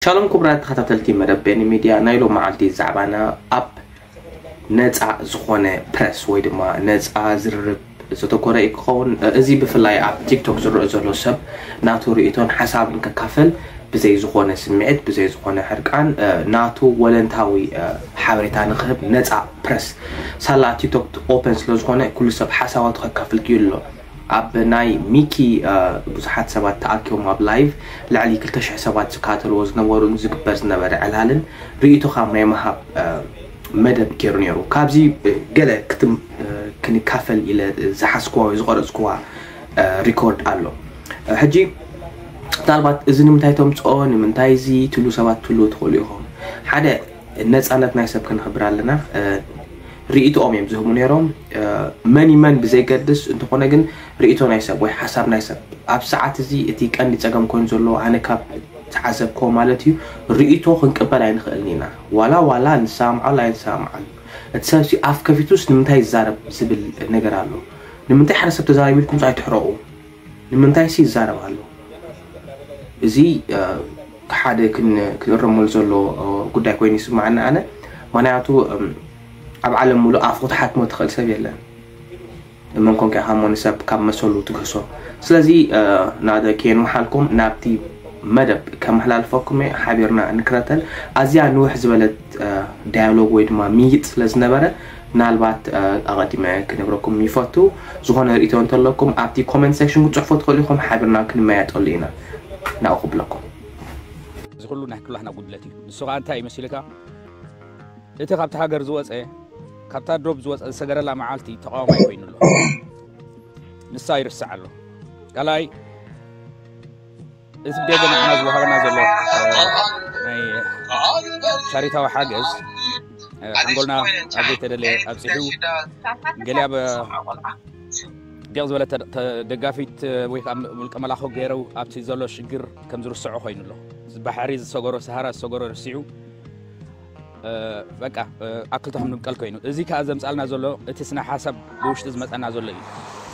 ሰላም ክቡራት ተኸታተልቲ መደብ ቤኒ ሚድያ፣ ናይ ሎም መዓልቲ ዛዕባና ኣብ ነፃ ዝኾነ ፕረስ ወይ ድማ ነፃ ዝርርብ ዘተኮረ እዩ ክኸውን። እዚ ብፍላይ ኣብ ቲክቶክ ዝረአ ዘሎ ሰብ ናቱ ርእይቶን ሓሳብን ከካፈል ብዘይ ዝኾነ ስምዒት፣ ብዘይ ዝኾነ ሕርቃን፣ ናቱ ወለንታዊ ሓበሬታ ንክህብ ነፃ ፕረስ ሳላ ቲክቶክ ኦፐን ስለ ዝኾነ ኩሉ ሰብ ሓሳባቱ ከካፍል ክኢሉ ኣሎ። ኣብ ናይ ሚኪ ብዙሓት ሰባት ተኣኪቦም ኣብ ላይቭ ልዕሊ ክልተ ሽሕ ሰባት ዝከታተልዎ ዝነበሩን ዝግበር ዝነበረ ዕላልን ርእይቶኻ ናይ ምሃብ መደብ ገይሩ ነይሩ። ካብዚ ገለ ክትም ክንካፈል ኢለ ዝሓስክዋ ወይ ዝቐረፅክዋ ሪኮርድ ኣሎ። ሕጂ ምናልባት እዚ ንምንታይ ተምፅኦ፣ ንምንታይ እዚ ትብሉ ሰባት ትህልዉ ትኽእሉ ኢኹም። ሓደ፣ ነፃነት ናይ ሰብ ክነኽብር ኣለና። ርእይቶኦም እዮም ዝህቡ ነይሮም። መን ይመን ብዘይገድስ፣ እንተኾነ ግን ርእይቶ ናይ ሰብ ወይ ሓሳብ ናይ ሰብ ኣብ ሰዓት እዚ እቲ ቀንዲ ፀገም ኮይኑ ዘሎ፣ ኣነ ካብ ዝዓዘብክዎ ማለት እዩ፣ ርእይቶ ክንቅበል ኣይንኽእልን ኢና። ዋላ ዋላ ንሰማምዓሉ ኣይንሰማምዓሉ፣ እቲ ሰብሲ ኣፍ ከፊቱስ ንምንታይ ይዛረብ ዝብል ነገር ኣሎ። ንምንታይ ሓደ ሰብ ተዛሪቡ ኢልኩም ኣይትሕረቑ? ንምንታይሲ ይዛረብ ኣሎ? እዚ ሓደ ክን- ክንእረመሉ ዘሎ ጉዳይ ኮይኑ ይስማዓኒ ኣነ። ምኽንያቱ ኣብ ዓለም ሙሉእ ኣፉ ክትሓትሞ ትኽእል ሰብ የለን። መን ኮንካ ኢኻ እሞ ንሰብ ካብ መሰሉ ትግህሶ? ስለዚ ናደ ከየንውሓልኩም ናብቲ መደብ ከመሓላልፈኩም እየ። ሓቢርና ንክታተል። ኣዝያ ንውሕ ዝበለት ዳያሎግ ወይ ድማ ምይይጥ ስለ ዝነበረ ምናልባት ኣቐዲመ ክነግረኩም ይፈቱ። ዝኾነ ርእይቶ እንተለኩም ኣብቲ ኮመንት ሴክሽን ክትፅሕፉ ትኽእሉ ኢኹም። ሓቢርና ክንመያየጠሉ ኢና። ናብኡ ክብለኩም። እዚ ኩሉ ናይ ኩላህና ጉድለት እዩ። ንሱ ከዓ እንታይ እዩ መሲልካ? እቲ ካብቲ ሃገር ዝወፀ፣ ካብታ ዶብ ዝወፀ ዝሰገረላ መዓልቲ ተቃዋማይ ኮይኑ ኣሎ። ንሳ ይርስዕ ኣሎ። ካልኣይ እቲ ብደገ ንዓና ዝወሃበና ዘሎ ናይ ቻሪታዊ ሓገዝ ሓንጎልና ኣብ ዘይተደለየ ኣብፂሑ ገሊኣ ዲቕ ዝበለት ደጋፊት ወይ ከዓ ውልቀ መላኹ ገይረው ኣብቲ ዘሎ ሽግር ከም ዝርስዖ ኮይኑ ኣሎ። ባሕሪ ዝሰገሮ ሰሃራ ዝሰገሮ ርሲዑ በቃ ኣክልተ ከም ንብቀል ኮይኑ እዚ ከዓ ዘምፃልና ዘሎ እቲ ስነ ሓሳብ ብውሽጢ ዝመፀና ዘሎ እዩ።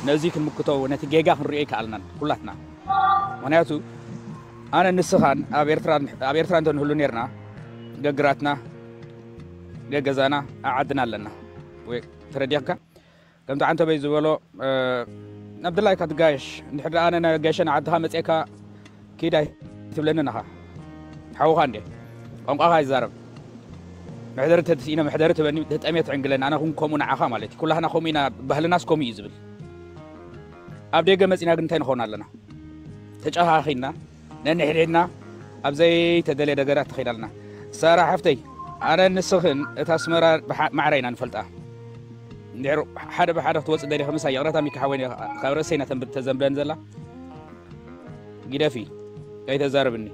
ነዚ ክንምክቶ ነቲ ጌጋ ክንሪኦ ይከኣልናን ኩላትና። ምክንያቱ ኣነ ንስኻን ኣብ ኤርትራ ኣብ ኤርትራ እንተንህሉ ነርና ገግራትና ገገዛና ኣዓድና ኣለና። ወይ ተረዲኽካ? ከምቲ ዓንተበይ ዝበሎ ናብ ድላይካ ትጋየሽ። እንድሕር ደኣ ኣነ ገሸ ንዓድኻ መፅእካ ኪድ ኣይትብለንን ኢኻ። ሓውኻ እንዴ ቋንቋኻ ይዛረብ። መሕደሪ ተስኢነ መሕደሪ ትበኒ ተጠሜት ዕንግለኒ ኣነ እውን ከምኡ ንዓኻ ማለት እዩ። ኩላህና ከምኡ ኢና፣ ባህልናስ ከምኡ እዩ ዝብል። ኣብ ደገ መፂና ግን እንታይ ንኸውን ኣለና? ተጨኻኺና ነንሕድሕድና ኣብ ዘይተደልየ ነገራት ትኸይድ ኣለና። ሳራ ሓፍተይ ኣነ ንስኽን እታ ኣስመራ ማዕረ ኢና ንፈልጣ። እንድሕር ሓደ ብሓደ ክትወፅእ ደሊኻ ምሳይ ይቕረታ ሚኪ ሓወይ ካብ ርእሰይ ኢና ተዘንብለን ዘላ። ግደፊ ኣይተዛርብኒ።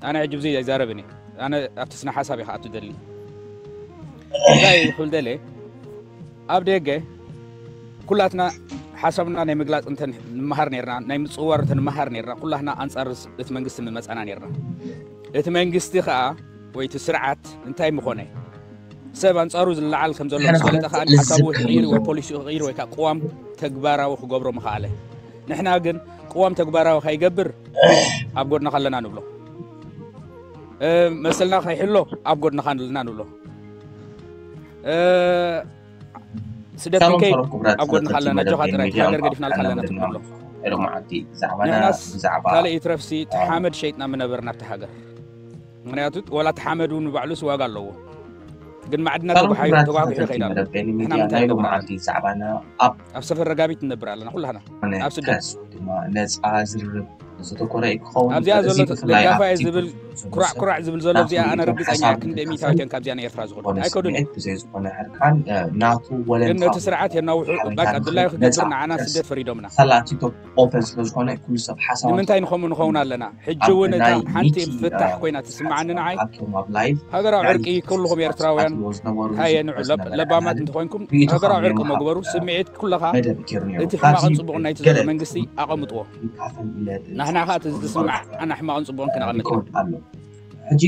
ኣነ ሕጂ ብዙይ ኣይዛረብን እየ። ኣነ ኣብቲ ስነ ሓሳብ ኢኻ ኣትደሊ እንታይ ክብል ደለ ኣብ ደገ ኩላትና ሓሳብና ናይ ምግላፅ እንተ ንመሃር ነርና ናይ ምፅዋር እንተ ንመሃር ነርና ኩላትና ኣንፃር እቲ መንግስቲ ምመፃና ነርና። እቲ መንግስቲ ከዓ ወይ እቲ ስርዓት እንታይ ምኾነ ሰብ ኣንፃሩ ዝለዓል ከም ዘሎ ምስ ፈለጠ ከዓ ሓሳቡ ክቕይር ወይ ፖሊሲኡ ክቕይር ወይ ከዓ ቅዋም ተግባራዊ ክገብሮ ምኸኣለ። ንሕና ግን ቅዋም ተግባራዊ ከይገብር ኣብ ጎድንኻ ኣለና ንብሎ። መሰልና ከይሕሎ ኣብ ጎድንኻ ኣለና ንብሎ። ስደት ከይድ ኣብ ጎድንኻ ኣለና፣ ኣጆኻ ጥራይ፣ እቲ ሃገር ገዲፍናልካ ኣለና ትብሎ። ንሕናስ ካልእ ይትረፍሲ እቲ ሓመድ ሸይጥና ምነበርና ኣብቲ ሃገር። ምክንያቱ ዋላ እቲ ሓመድ እውን ንባዕሉስ ዋጋ ኣለዎ። ግን ማዕድናት ተጓሓዩ ተጓጒሑ ይኸይድ ኣሎ። ንሕና ምንታይ ንገብር ኣለና? ኣብ ሰፈር ረጋቢት ንነብር ኣለና ኩላህና ኣብ ስደት። ኣብዚኣ ዘሎ ደጋፋይ ዝብል ኩራዕ ኩራዕ ዝብል ዘሎ ኣብዚኣ ኣነ ርግፀኛ ክንደይ ሚእታዊት እዮም ካብዚኣ ንኤርትራ ዝኸዱ ኣይከዱን እዮም። ግን ነቲ ስርዓት የናውሑ በቃ ድላዩ ክገብር ንዓና ስደት ፈሪዶምና። ንምንታይ ንኸምኡ ንኸውን ኣለና? ሕጂ እውን እታ ሓንቲ ፍታሕ ኮይና ትስምዓኒ ንዓይ። ሃገራዊ ዕርቂ ኩልኹም ኤርትራውያን ሃየ ንዑ ለባማት እንተኾይንኩም ሃገራዊ ዕርቂ መግበሩ ስምዒት ኩለኻ እቲ ሕማቕን ጽቡቕን ናይቲ ዘሎ መንግስቲ ኣቐምጥዎ። ናሕና ኸኣ እቲ ዝስምዓና ሕማቕን ጽቡቕን ክነቐምጥ ኢና።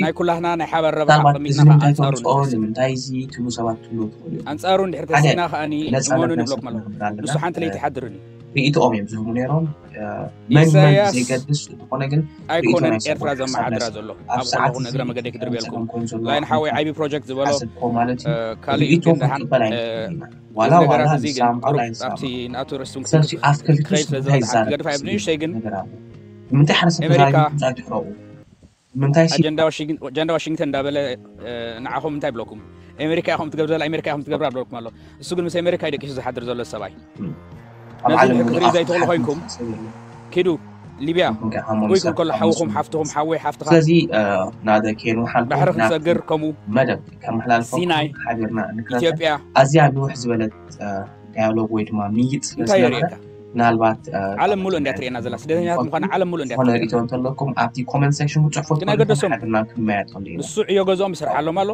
ናይ ኩላህና ናይ ሓባር ረብሓ ኣቐሚጥና ኸኣ ኣንጻሩ ንትንስእ። ኣንጻሩ እንድሕር ተሲእና ኸኣኒ እመኑኒ እብለኩም ኣለኹ። ንሱ ሓንቲ ለይቲ ይሓድርን እዩ። ርእይቶኦም እዮም ዝህቡ ነይሮም። መን መን ኢሳያስ ዘይገድስ፣ ዝኾነ ግን ርእይቶ ኣይኮነን ናይ ሰብ ኤርትራ ክሳብ ዘመሓድራ ናይ ሰብ ዘሎ። ኣብ ኣብ ሰዓት ዘለኹ እዚ እግረ መገደይ ክድርብየልኩም ጸገም ኮይኑ ዘሎ ላይን ሓወይ እንታይ ዓቢ ፕሮጀክት ዝበሎ ሓሰብኮ ማለት እዩ። እ፣ ካልእ ርእይቶ ግን ደሓን ክንቅበል እ፣ ኣይንኽእልን ኢና። ዋላ እዚ ዋላ ነገራት እዚ ግን ንሳምዖ ቁሩብ ኣይንሳምዖ ኣብቲ ናቱ ርእስቱን ክሳብ ኣብቲ ክልተ ክኸይድ ሽዑ ስለ እንታይ ዝበፅሓ ይዛረብ ክገድፋ ዝብል ብንእሽተይ ግን ነገር ኣሎ። ንምንታይ ሓደ ሰብ ኣሜሪካ ተዛሪቡ ምጻእ ድሕረኡ ምንታይ ሲ ኣጀንዳ ዋሽንግተን እንዳበለ ንዓኹም እንታይ ብለኩም? ኣሜሪካ ኢኹም ትገብር ዘላ ኣሜሪካ ኢኹም ትገብር ኣለኩም ኣሎ። እሱ ግን ምስ ኣሜሪካ ደቂሱ ዝሓድር ዘሎ ሰብኣይ ኣብ ነዚ ዓለም ሕጂ ክርኢ ዝሓፍር ዘይትኽእሉ ኮይንኩም ኪዱ ሊብያ ክንከ ሓሞን ውይ ሰብ ከሎ ሓውኹም ሓፍትኹም ሓወይ ሓፍትኻ ስለዚ ናደ ኬኑ ሓልኩ ባሕሪ ክትሰግር ከምኡ መደብ ከም ሓላልፎ ሲናይ ሓቢርና ንክረተ ኢትዮጵያ ኣዝያ ንውሕ ዝበለት ዳያሎግ ወይ ድማ ምይጥ ስለ እንታይ ዝነበረ የርእየካ? ምናልባት ዓለም ሙሉእ እንዲያ ትርእየና ዘላ ስደተኛታት ምዃን ዓለም ሙሉእ እንዲያ ዝኾነ ትርእየና። ርእቶ እንተለኩም ኣብቲ ኮመንት ሴክሽን ብፅሑፍ ግን ኣይገደሶም። ሓቢርና ክንመያየጥ ንኽእል ኢና። ንሱ ዕዮ ገዝኦም ይሰርሓሎም ኣሎ።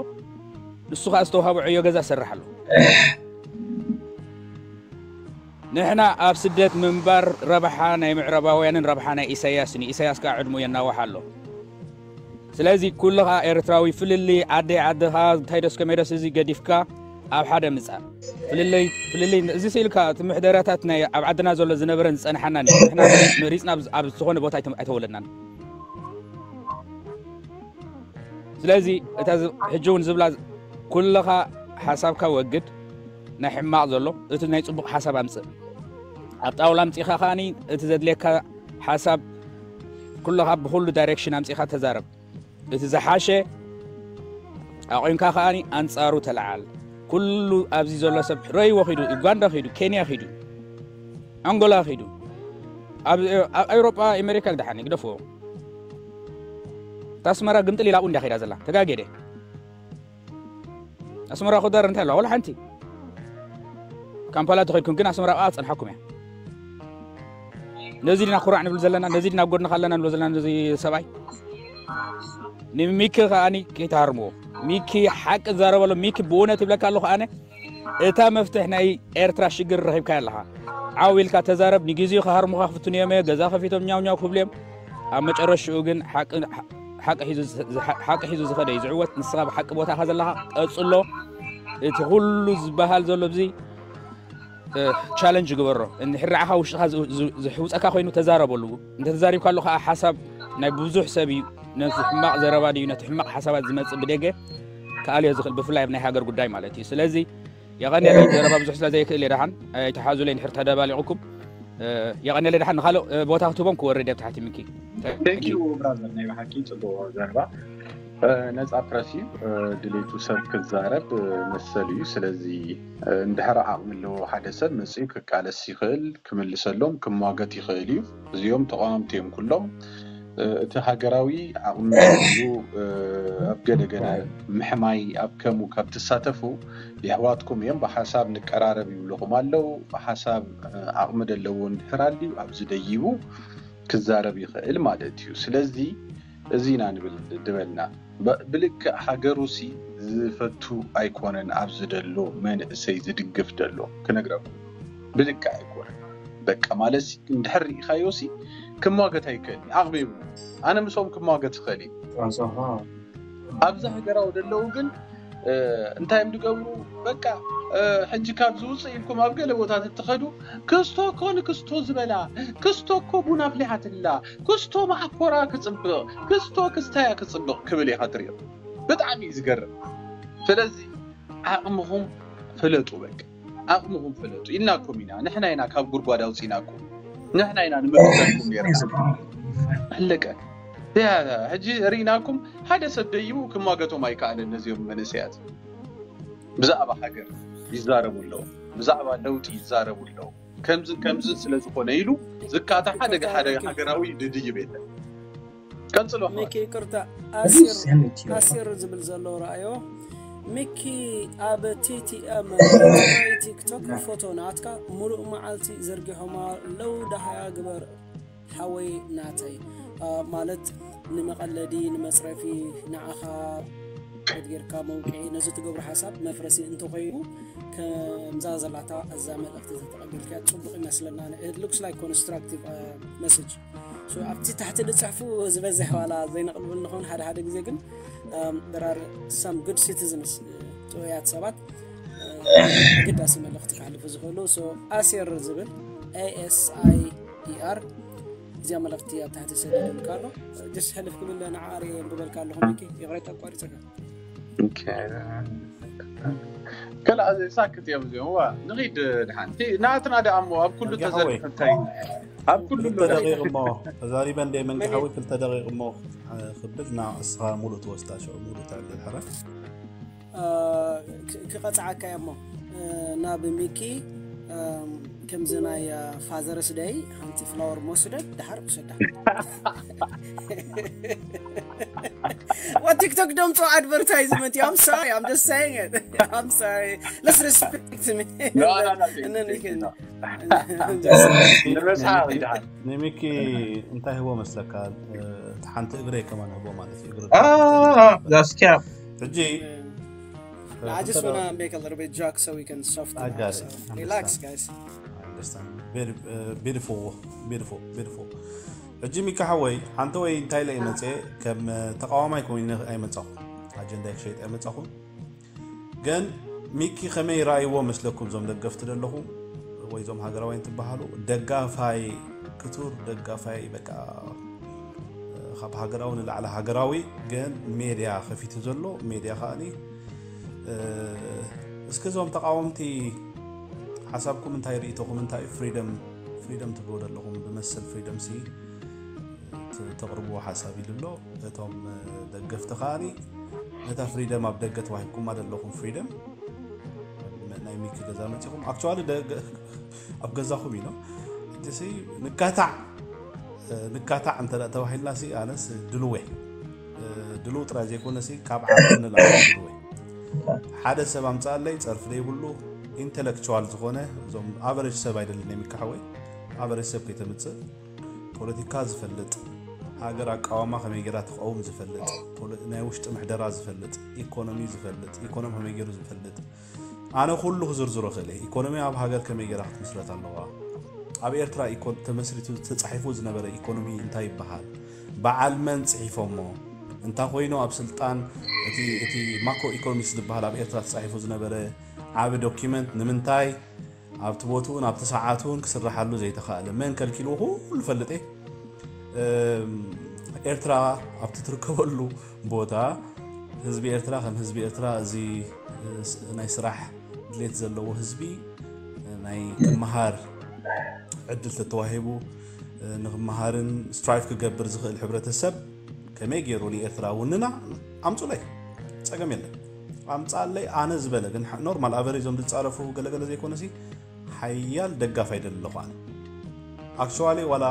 ንሱ ከዓ ዝተውሃቦ ዕዮ ገዛ ይሰርሕ ኣሎ። ንሕና ኣብ ስደት ምንባር ረብሓ ናይ ምዕራባውያንን ረብሓ ናይ ኢሳያስን እዩ። ኢሳያስ ከዓ ዕድሙ የናውሕ ኣሎ። ስለዚ ኩሉ ከዓ ኤርትራዊ ፍልልይ ዓደይ ዓድኻ እንታይ ደስ ከመይ ደስ እዚ ገዲፍካ ኣብ ሓደ ምፃእ ፍልልይ ፍልልይ እዚ ስኢልካ እቲ ምሕደራታት ናይ ኣብ ዓድና ዘሎ ዝነበረን ዝፀንሓናን እዩ። ንሕና መሪፅና ኣብ- ኣብ ዝኾነ ቦታ ኣይተ- ኣይተወለድናን። ስለዚ እታ ዝ- ሕጂ እውን ዝብላ ኩልኻ ሓሳብካ ወግድ ናይ ሕማቕ ዘሎ እቲ ናይ ፅቡቕ ሓሳብ ኣምፅእ። ኣብ ጣውላ ኣምፂኻ ከዓኒ እቲ ዘድልየካ ሓሳብ ኩልኻ ብኩሉ ዳይሬክሽን ኣምፂኻ ተዛረብ። እቲ ዝሓሸ ኣቑምካ ከዓኒ ኣንፃሩ ተለዓል። ኩሉ ኣብዚ ዘሎ ሰብ ረይዎ ኺዱ፣ ዩጋንዳ ኺዱ፣ ኬንያ ኺዱ፣ ኣንጎላ ኺዱ፣ ኣብ ኣብ ኣውሮጳ ኣሜሪካ ግደሓኒ ግደፍዎ። እታ ኣስመራ ግምጥል ኢላ ኣብኡ እንዳ ኸይዳ ዘላ ተጋጌደ። ኣስመራ ኹዳር እንታይ ኣለዋ? ወላ ሓንቲ። ካምፓላ ተኸይድኩም ግን ኣስመራ ኣብኣ ጸንሓኩም እያ። ነዚ ድና ኩራዕ ንብል ዘለና፣ ነዚ ድና ኣብ ጎድንኻ ኣለና ንብሎ ዘለና ነዚ ሰብኣይ። ንሚኪ ከዓኒ ከይትሃርምዎ። ሚኪ ሓቂ ዛረበሎ፣ ሚኪ ብእውነት ይብለካ ኣለኹ ኣነ። እታ መፍትሕ ናይ ኤርትራ ሽግር ረኺብካያ ኣለኻ። ዓው ኢልካ ተዛረብ፣ ንግዜኡ ክሃርሙኻ ክፍትኑ እዮም፣ ገዛ ከፊቶም ኛው ኛው ክብሉ እዮም። ኣብ መጨረሽኡ ግን ሓቂ ሓቂ ሒዙ ዝኸደ እዩ ዝዕወት። ንስኻ ብሓቂ ቦታኻ ዘለኻ ቀጽሎ። እቲ ኩሉ ዝበሃል ዘሎ ኣብዚ ቻለንጅ ግበሮ። እንድሕር ንዓኻ ውሽጥኻ ዝሕውፀካ ኮይኑ ተዛረበሉ። እንተተዛሪብካ ኣሎ ከዓ ሓሳብ ናይ ብዙሕ ሰብ እዩ። ነቲ ሕማቕ ዘረባ ድዩ ነቲ ሕማቕ ሓሳባት ዝመፅእ ብደገ ክኣልዮ ዝኽእል ብፍላይ ኣብ ናይ ሃገር ጉዳይ ማለት እዩ። ስለዚ የቐንየለይ። ዘረባ ብዙሕ ስለ ዘይክእል እየ ደሓን ኣይተሓዙለይ እንድሕር ተደባሊቑኩም። የቐንየለይ። ደሓን ንኻልእ ቦታ ክትህቦም ክወርድ እየ ብታሕቲ ምኪ። Thank you brother፣ ናይ ብሓቂ ፅቡቕ ዘረባ። ነፃ ፕረስ እዩ። ድሌቱ ሰብ ክዛረብ መሰል እዩ። ስለዚ እንድሕር ዓቕሚ ኣለዎ ሓደ ሰብ መፅኡ ክቃለስ ይኽእል፣ ክምልሰሎም ክሟገት ይኽእል እዩ። እዚኦም ተቃወምቲ እዮም ኩሎም። እቲ ሃገራዊ ዓቕሚ እዩ። ኣብ ገለ ገለ ምሕማይ ኣብ ከሙ ካብ ትሳተፉ የሕዋትኩም እዮም። ብሓሳብ ንቀራረብ ይብልኹም ኣለዉ። ብሓሳብ ዓቕሚ ደለዎ እንድሕር ኣልዩ ኣብዚ ደይቡ ክዛረብ ይኽእል ማለት እዩ። ስለዚ እዚ ኢና ንብል ድበልና። ብልክዕ ሃገሩ ሲ ዝፈቱ ኣይኮነን ኣብዚ ደሎ መንእሰይ ዝድግፍ ደሎ ክነግረኩም። ብልክዕ ኣይኮነን። በቃ ማለት ሲ እንድሕር ርኢኻዮ ሲ ክሟገት ኣይክእልን። ዓቕሚ ይብሉ። ኣነ ምስኦም ክሟገት ይኽእል እዩ። ኣብዚ ሃገራዊ ደለዉ ግን እንታይ እዮም ዝገብሩ? በቃ ሕጂ ካብ ዝውፅእ ኢልኩም ኣብ ገለ ቦታት እትኸዱ ክስቶ እኮ ንክስቶ ዝበላ ክስቶ እኮ ቡን ኣፍሊሓትላ ክስቶ ማዕኮራ ክፅብቕ ክስቶ ክስታያ ክፅብቕ ክብል ኢኻ ትሪኦ። ብጣዕሚ እዩ ዝገርም። ስለዚ ዓቕምኹም ፍለጡ፣ በቃ ዓቕምኹም ፍለጡ ኢልናኩም ኢና። ንሕና ኢና ካብ ጉድጓድ ኣውፂናኩም፣ ንሕና ኢና ንምክተልኩም ነርና። ኣለቀ። ሕጂ ርኢናኩም ሓደ ሰብ ደይቡ ክሟገቶም ኣይከኣለን። ነዚኦም መንእሰያት ብዛዕባ ሃገር ይዛረቡ ኣለዉ፣ ብዛዕባ ለውጢ ይዛረቡ ኣለዉ። ከምዚ ከምዚ ስለ ዝኾነ ኢሉ ዝካታ ሓደ ሓደ ሃገራዊ ድድይብ የለን። ቀጽሎ ሚኪ ይቅርታ፣ ኣሲር ዝብል ዘሎ ረኣዮ። ሚኪ ኣብ ቲቲኤም ቲክቶክ ፎቶ ናትካ ሙሉእ መዓልቲ ዘርጊሖም ኣለዉ። ደሃያ ግበር ሓወይ ናተይ። ማለት ንመቐለዲ ንመፅረፊ ንዓኻ ጌርካ መውቅዒ ነዚ ትገብሮ ሓሳብ መፍረሲ እንተኮይኑ ከምዛ ዘላታ እዛ መልእክቲ ተተቐቢልካ ፅቡቅ ይመስለና። It looks like constructive message። ኣብቲ ታሕቲ ዝፅሕፉ ዝበዝሕ ዋላ ዘይነቕልብል ንኸውን ሓደ ሓደ ግዜ ግን there are some good citizens ጥዑያት ሰባት ኣገዳሲ መልእክቲ ከሕልፉ ዝኽእሉ። ኣሴር ዝብል A S I E R። እዚኣ መልእኽቲ ኣብ ታሕቲ ሰዲዱልካ ኣሎ። ጀስ ሕልፍ ክብል ንዓሪ የንብበልካ ኣለኹ። ሚኪ፣ ይቕሬታ ኣቋሪጸካ። ከላ ሳክት እዮም እዚኦም። ዋ ንኺድ ድሓን እቲ ናትና ደኣ እሞ ኣብ ኩሉ መንጌ ሓወይ። ተዘርፈታይ ኣብ ኩሉ ክልተ ደቂቕ እሞ ተዛሪበ እንደ መንጌ ሓወይ ክልተ ደቂቕ እሞ ክብል ና እስኻ ሙሉእ ትወስዳ ሽዑ ሙሉእ ትዕልል ሕረ ክቐፅዓካ እሞ ናብ ሚኪ ከምዚ ናይ ፋዘርስ ደይ ሓንቲ ፍላወር መውስደት ድሓር ውሰዳ። What TikTok don't do advertisement? I'm sorry, I'm just saying it. I'm sorry. Let's respect me. No, no, no, And then we can. ንበዝሓ ድሓን ንሚኪ እንታይ ህቦ መስለካ? እቲ ሓንቲ እግረ ከማን ህቦ ማለት እዩ። እግሪ That's cap. ሕጂ I just want to make a little bit joke so we can soften I up. got So it. relax, Understand. Guys. I understand. Beautiful, beautiful, beautiful. ሕጂ ሚካ ሓወይ ሓንቲ ወይ እንታይ ኢለ ይመፀ ከም ተቃዋማይ ኮይኑ ኣይመፃኹ ኣጀንዳ ክሸይጥ ኣይመፃኹን። ግን ሚኪ ከመይ ይረኣይዎ መስለኩም እዞም ደገፍቲ ዘለኹም ወይ እዞም ሃገራውያን ትበሃሉ ደጋፋይ ክቱር ደጋፋይ በቃ ካብ ሃገራዊ ንላዕሊ ሃገራዊ ግን ሜድያ ከፊቱ ዘሎ ሜድያ ከኣኒ እስኪ እዞም ተቃወምቲ ሓሳብኩም እንታይ ርእይቶኹም እንታይ ፍሪደም ፍሪደም ትብልዎ ዘለኹም ብመሰል ፍሪደም ሲ ተቕርብዎ ሓሳብ ኢሉ ኣሎ። እቶም ደገፍቲ ከኣኒ ነታ ፍሪደም ኣብ ደገ ተዋሂብኩማ ዘለኹም ፍሪደም ናይ ሚኪ ገዛ መፂኹም ኣክቹዋሊ ኣብ ገዛኹም ኢሎም እቲ ንካታዕ ንካታዕ እንተ ተባሂልና ሲ ኣነስ ድልዌ ድልው ጥራይ ዘይኮነ ሲ ካብ ዓቕሚ ንላዕሊ ድልዌ ሓደ ሰብ ኣምፃኣለይ ፀርፊ ዘይብሉ ኢንተሌክቹዋል ዝኾነ እዞም ኣቨሬጅ ሰብ ኣይደልን የሚካሓወይ ኣቨሬጅ ሰብ ከይተምፅእ ፖለቲካ ዝፈልጥ ሃገር ኣቃዋማ ከመይ ገይራ ትቀውም ዝፈልጥ ናይ ውሽጢ ምሕደራ ዝፈልጥ ኢኮኖሚ ዝፈልጥ ኢኮኖሚ ከመይ ገይሩ ዝፈልጥ ኣነ ኩሉ ክዝርዝሮ ክእል ኢኮኖሚ ኣብ ሃገር ከመይ ገይራ ክትምስረት ኣለዋ ኣብ ኤርትራ ተመስሪቱ ተፃሒፉ ዝነበረ ኢኮኖሚ እንታይ ይበሃል በዓል መን ፅሒፎሞ እንታይ ኮይኑ ኣብ ስልጣን እቲ ማክሮ ኢኮኖሚክስ ዝበሃል ኣብ ኤርትራ ተፃሒፉ ዝነበረ ዓቢ ዶኪመንት ንምንታይ ኣብቲ ቦትኡን ኣብቲ ሰዓቱን ክስርሓሉ ዘይተኻእለ መን ከልኪልዎ ኩሉ ፈልጥ እየ ኤርትራ ኣብቲ ትርከበሉ ቦታ ህዝቢ ኤርትራ ከም ህዝቢ ኤርትራ እዚ ናይ ስራሕ ድሌት ዘለዎ ህዝቢ ናይ ክመሃር ዕድል ተተዋሂቡ ንክመሃርን ስትራይቭ ክገብር ዝኽእል ሕብረተሰብ ከመይ ገይሩ ንኤርትራ ውንና ኣምፁለይ ፀገም የለን ኣምፃለይ ኣነ ዝበለ ግን ኖርማል ኣቨሬዞም ዝፃረፉ ገለገለ ዘይኮነ ሓያል ደጋፍ ኣይደለኹ ኣነ ኣክቹዋሊ ዋላ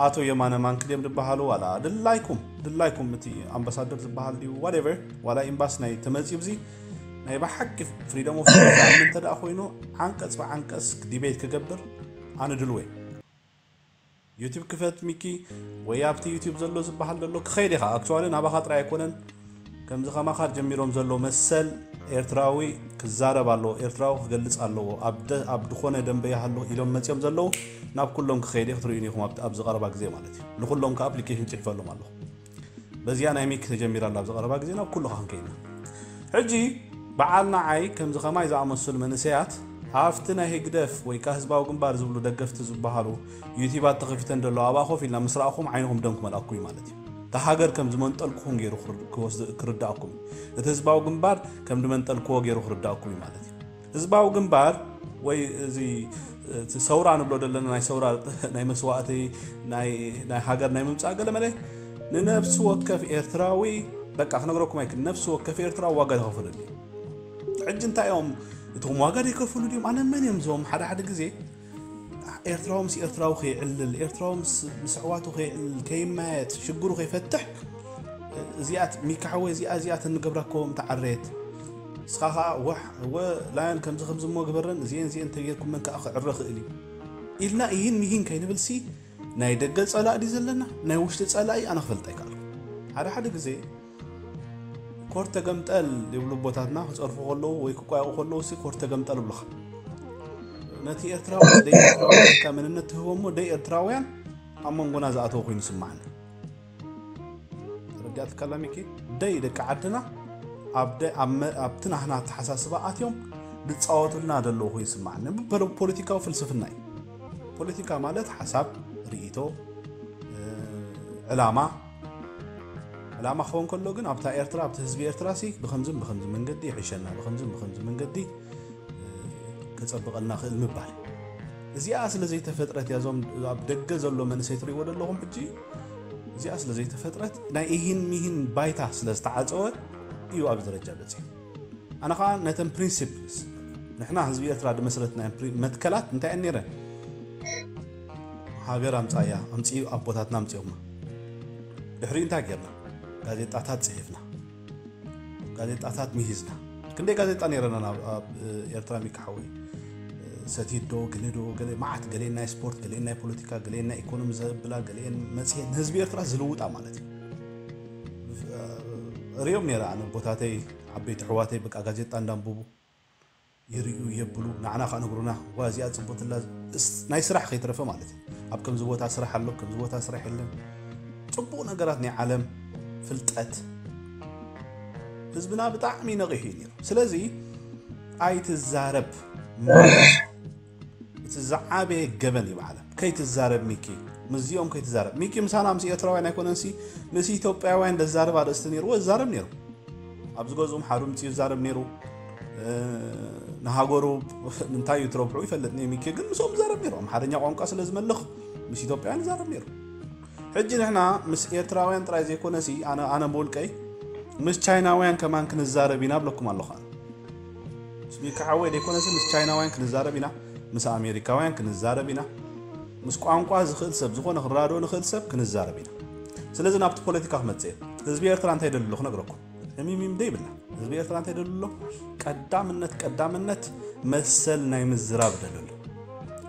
ኣቶ የማነ ማንክድዮም ዝበሃሉ ዋላ ድላይኩም ድላይኩም እቲ ኣምባሳደር ዝበሃል ድዩ ዋቴቨር ዋላ ኤምባሲ ናይ ተመፅዩ ብዚ ናይ ብሓቂ ፍሪደም ኦፍ ምን እንተ ደኣ ኮይኑ ዓንቀፅ ብዓንቀፅ ዲቤት ክገብር ኣነ ድልወይ ዩቲብ ክፈት ሚኪ ወይ ኣብቲ ዩቲብ ዘሎ ዝበሃል ዘሎ ክኸይድ ኢኻ ኣክቹዋሊ ናባኻ ጥራይ ኣይኮነን ከምዚ ከማኻ ጀሚሮም ዘሎ መሰል ኤርትራዊ ክዛረብ ኣለዎ ኤርትራዊ ክገልፅ ኣለዎ ኣብ ደ- ኣብ ድኾነ ደንበ ይሃሎ ኢሎም መፅዮም ዘለዉ ናብ ኩሎም ክኸይድ እየ ክትርእዩን ኢኹም ኣብቲ- ኣብዚ ቀረባ ግዜ ማለት እዩ ንኩሎም ከ ኣፕሊኬሽን ፅሒፈሎም ኣለኹ በዚኣ ናይ ሚክ ተጀሚራ ኣላ ኣብዚ ቀረባ ግዜ ናብ ኩሉ ክንከይና ሕጂ በዓል ንዓይ ከምዚ ከማይ ዝኣመሰሉ መንእሰያት ኣብቲ ናይ ህግደፍ ወይ ከዓ ህዝባዊ ግንባር ዝብሉ ደገፍቲ ዝበሃሉ ዩቲባት ተኸፊተን ዘለዋ ኣብኣ ኮፍ ኢልና ምስ ረኣኹም ዓይንኹም ደም ክመልኣኩም እዩ ማለት እዩ እታ ሃገር ከም ዝመንጠልኩኹም ገይሩ ክርድ- ክወስድ- ክርዳእኩም እዩ እቲ ህዝባዊ ግንባር ከም ዝመንጠልክዎ ገይሩ ክርዳእኩም እዩ ማለት እዩ ህዝባዊ ግንባር ወይ እዚ እቲ ሰውራ ንብሎ ዘለና ናይ ሰውራ ናይ መስዋእቲ ናይ ናይ ሃገር ናይ ምምፃእ ገለ መለ ንነብሲ ወከፍ ኤርትራዊ በቃ ክነግረኩም ኣይክእል ነብሲ ወከፍ ኤርትራዊ ዋጋ ዝኸፈለሉ እዩ ሕጂ እንታይ እዮም እቶም ዋጋ ዘይከፍሉ ድዮም ኣነ መን እዮም እዞም ሓደ ሓደ ግዜ ኤርትራዊ ምስ ኤርትራዊ ከይዕልል ኤርትራዊ ምስ ምስ ኣሕዋቱ ከይዕልል ከይመያየጥ ሽግሩ ከይፈትሕ እዚኣት ሚካሓወ እዚኣ እዚኣት እንገብራ ኮም ተዓረየት እስኻ ከዓ ዋሕ እወ ላያን ከምዚ ከምዚ እሞ ግበረን እዚአን እዚአን እንተጌርኩመን ከዓ ክዕረ ክእል እዩ ኢልና ይህን ሚሂን ከይንብል ሲ ናይ ደገ ጸላእ ድዩ ዘለና ናይ ውሽጢ ጸላኢ ኣነ ክፈልጥ ኣይከኣልኩ ሓደ ሓደ ግዜ ኮር ተገምጠል ይብሉ ኣቦታትና ክጸርፉ ከለዉ ወይ ክቋየቑ ከለዉ ሲ ኮር ተገምጠል ይብሉኻ ነቲ ኤርትራዊ ደይ ኤርትራዊ ኢልካ መንነት ትህቦ እሞ ደይ ኤርትራውያን ኣብ መንጎና ዝኣተወ ኮይኑ ይስምዓኒ ተረዲኣትካ ኣላ ሚኪ ደይ ደቂ ዓድና ኣብ ደ- ኣብ መ- ኣብቲ ናህና ኣተሓሳስባ ኣትዮም ዝፃወቱልና ዘለዉ ኮይኑ ይስምዓኒ ብ- ፖለቲካዊ ፍልስፍና እዩ ፖለቲካ ማለት ሓሳብ፣ ርእይቶ፣ ዕላማ ዕላማ ክኸውን ከሎ ግን ኣብታ ኤርትራ ኣብቲ ህዝቢ ኤርትራ ሲ ብከምዝን ብከምዚ መንገዲ ይሕሸና፣ ብከምዝን ብከምዚ መንገዲ ከጸብቐልና ክእል ምባል። እዚኣ ስለ ዘይተፈጥረት እያ፣ እዞም ኣብ ደገ ዘሎ መንእሰይ ትርእይዎ ዘለኹም ሕጂ፣ እዚኣ ስለ ዘይተፈጥረት ናይ ኢሂን ሚሂን ባይታ ስለ ዝተዓጸወ እዩ ኣብዚ ደረጃ በጺሑ። ኣነ ኸዓ ነተን ፕሪንሲፕልስ ንሕና ህዝቢ ኤርትራ ድመስረትና መትከላት እንታይ እየን ነይረን? ሃገር ኣምጻያ ኣምጺኡ ኣቦታትና ኣምጺኦማ። ድሕሪኡ እንታይ ጌርና? ጋዜጣታት ጽሒፍና፣ ጋዜጣታት ምሂዝና። ክንደይ ጋዜጣ ነይረና ናብ ኣብ ኤርትራ ሚካ ሓወይ? ሰቲት ዶ ገለ ዶ ገለ መዓት፣ ገሌን ናይ ስፖርት፣ ገሌን ናይ ፖለቲካ፣ ገሌን ናይ ኢኮኖሚ ዘብላ፣ ገሌን መጽሔት ንህዝቢ ኤርትራ ዝልውጣ ማለት እዩ። ርእዮም ነይረ ኣነ ቦታተይ ዓበይቲ ኣሕዋተይ በቃ ጋዜጣ እንዳንብቡ ይርእዩ የብሉ፣ ንዓና ከነግሩና፣ ዋ እዚኣ ጽቡትላ ናይ ስራሕ ከይትረፈ ማለት እዩ። ኣብ ከምዚ ቦታ ስራሕ ኣሎ፣ ከምዚ ቦታ ስራሕ የለን። ጽቡቕ ነገራት ናይ ዓለም ፍልጠት ህዝብና ብጣዕሚ ነቒሑ እዩ ነይሩ። ስለዚ ኣይትዛረብ ማለት እቲ ዝዓበየ ገበን እዩ ብዓለም። ከይትዛረብ ሚኪ፣ ምስዚኦም ከይትዛረብ። ሚኪ ምሳና ምስ ኤርትራውያን ኣይኮነንሲ ምስ ኢትዮጵያውያን ደዛረብ ኣርእስቲ ነይርዎ ዝዛረብ ነይሩ። ኣብ ዝገዝኡ ሓሩ ምጽኡ ይዛረብ ነይሩ። ንሃገሩ እንታይ እዩ ትረብሑ ይፈልጥ ነይ ሚኪ ግን ምስኦም ይዛረብ ነይሩ። ኣምሓርኛ ቋንቋ ስለ ዝመልኽ ምስ ኢትዮጵያውያን ይዛረብ ነይሩ። ሕጂ ንሕና ምስ ኤርትራውያን ጥራይ ዘይኮነ ሲ ኣነ ኣነ ብውልቀይ ምስ ቻይናውያን ከማን ክንዛረብ ኢና ብለኩም ኣለኹ። ምስ ሚኪ ሓወይ ዘይኮነ ሲ ምስ ቻይናውያን ክንዛረብ ኢና፣ ምስ ኣሜሪካውያን ክንዛረብ ኢና። ምስ ቋንቋ ዝኽእል ሰብ ዝኾነ ክራድኦ ንኽእል ሰብ ክንዛረብ ኢና። ስለዚ ናብቲ ፖለቲካ ክመጽእ ህዝቢ ኤርትራ እንታይ ደልሎ ክነግረኩም። ሕሚሚም ደይብልና ህዝቢ ኤርትራ እንታይ ደልሎ ቀዳምነት ቀዳምነት መሰል ናይ ምዝራብ ደልሎ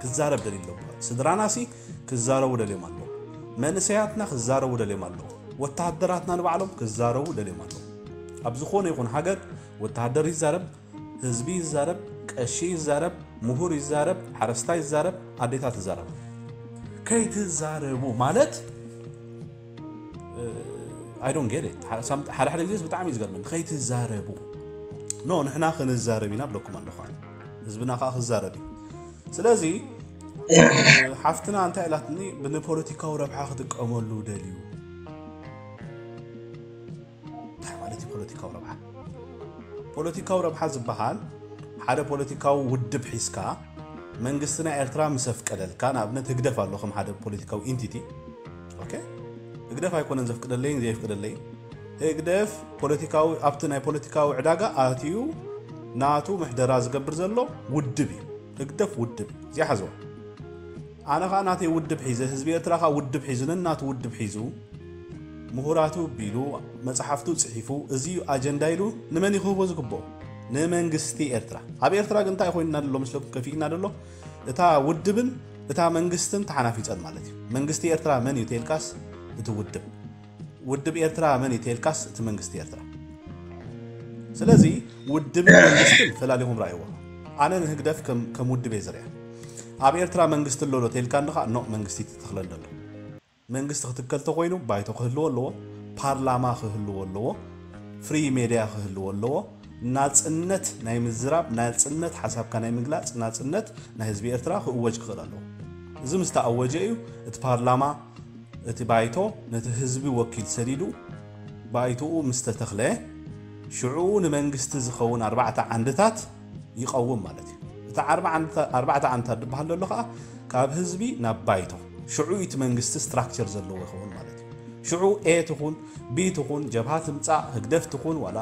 ክዛረብ ደልሎ ስድራናሲ ክዛረቡ ደልዮም ኣለዉ። መንእሰያትና ክዛረቡ ደልዮም ኣለዉ። ወተሃደራትና ንባዕሎም ክዛረቡ ደልዮም ኣለዉ። ኣብ ዝኾነ ይኹን ሃገር ወተሃደር ይዛረብ፣ ህዝቢ ይዛረብ፣ ቀሺ ይዛረብ፣ ምሁር ይዛረብ፣ ሓረስታይ ይዛረብ፣ ኣዴታት ይዛረብ። ከይትዛረቡ ማለት I don't get it። ሓደ ሓደ ግዜስ ብጣዕሚ እዩ ዝገርመኒ። ከይትዛረቡ ኖ ንሕና ክንዛረብ ኢና ብለኩም ኣለኹ። ህዝብና ከዓ ክዛረብ እዩ። ስለዚ ሓፍትና እንታይ ኢላትኒ ብንፖለቲካዊ ረብሓ ክጥቀመሉ ደልዩ። እንታይ ማለት እዩ ፖለቲካዊ ረብሓ? ፖለቲካዊ ረብሓ ዝበሃል ሓደ ፖለቲካዊ ውድብ ሒዝካ መንግስትና ኤርትራ ምስ ኣፍቀደልካ፣ ንኣብነት ህግደፍ ኣሎ ከም ሓደ ፖለቲካዊ ኢንቲቲ። ኦኬ፣ ህግደፍ ኣይኮነን ዘፍቅደለይን ዘይፍቅደለይን። ህግደፍ ፖለቲካዊ ኣብቲ ናይ ፖለቲካዊ ዕዳጋ ኣትዩ ናቱ ምሕደራ ዝገብር ዘሎ ውድብ እዩ። ህግደፍ ውድብ እዩ። እዚኣ ሓዝዋ። ኣነ ኸዓ ናተይ ውድብ ሒዘ፣ ህዝቢ ኤርትራ ኸዓ ውድብ ሒዙ፣ ነናቱ ውድብ ሒዙ፣ ምሁራቱ ቢሉ፣ መጽሓፍቱ ጽሒፉ፣ እዚ እዩ ኣጀንዳ ኢሉ ንመን እዩ ክህቦ ዝግብኦ? ንመንግስቲ ኤርትራ። ኣብ ኤርትራ ግን እንታይ ኮይንና ደሎ መስለኩም ከፊእና ደሎ? እታ ውድብን እታ መንግስትን ተሓናፊጸን ማለት እዩ። መንግስቲ ኤርትራ መን እዩ ተልካስ እቲ ውድብ። ውድብ ኤርትራ መን እዩ ተልካስ እቲ መንግስቲ ኤርትራ። ስለዚ ውድብን መንግስትን ፈላሊኹም ረኣይዎ። ኣነ ንህግደፍ ከም ውድብ እየ ዝርያ። ኣብ ኤርትራ መንግስቲ ኣሎ ዶ ተልካ እንድኻ ኖ መንግስቲ ትተኽለ እንደሎ። መንግስቲ ክትከል ተኮይኑ ባይቶ ክህልዎ ኣለዎ፣ ፓርላማ ክህልዎ ኣለዎ፣ ፍሪ ሜድያ ክህልዎ ኣለዎ። ናጽነት ናይ ምዝራብ፣ ናጽነት ሓሳብካ ናይ ምግላጽ፣ ናጽነት ናይ ህዝቢ ኤርትራ ክእወጅ ክኽእል ኣለዎ። እዚ ምስ ተኣወጀ እዩ እቲ ፓርላማ እቲ ባይቶ ነቲ ህዝቢ ወኪል ሰዲዱ ባይቶኡ ምስ ተተኽለ ሽዑ ንመንግስቲ ዝኸውን ኣርባዕተ ዓንድታት ይቐውም ማለት እዩ። እቲ ኣርባዕተ ዓንድታት ዝበሃል ዘሎ ከዓ ካብ ህዝቢ ናብ ባይቶ ሽዑ እቲ መንግስቲ ስትራክቸር ዘለዎ ይኸውን ማለት እዩ። ሽዑ ኤ ትኹን ቢ ትኹን ጀብሃ ትምፃእ ህግደፍ ትኹን ዋላ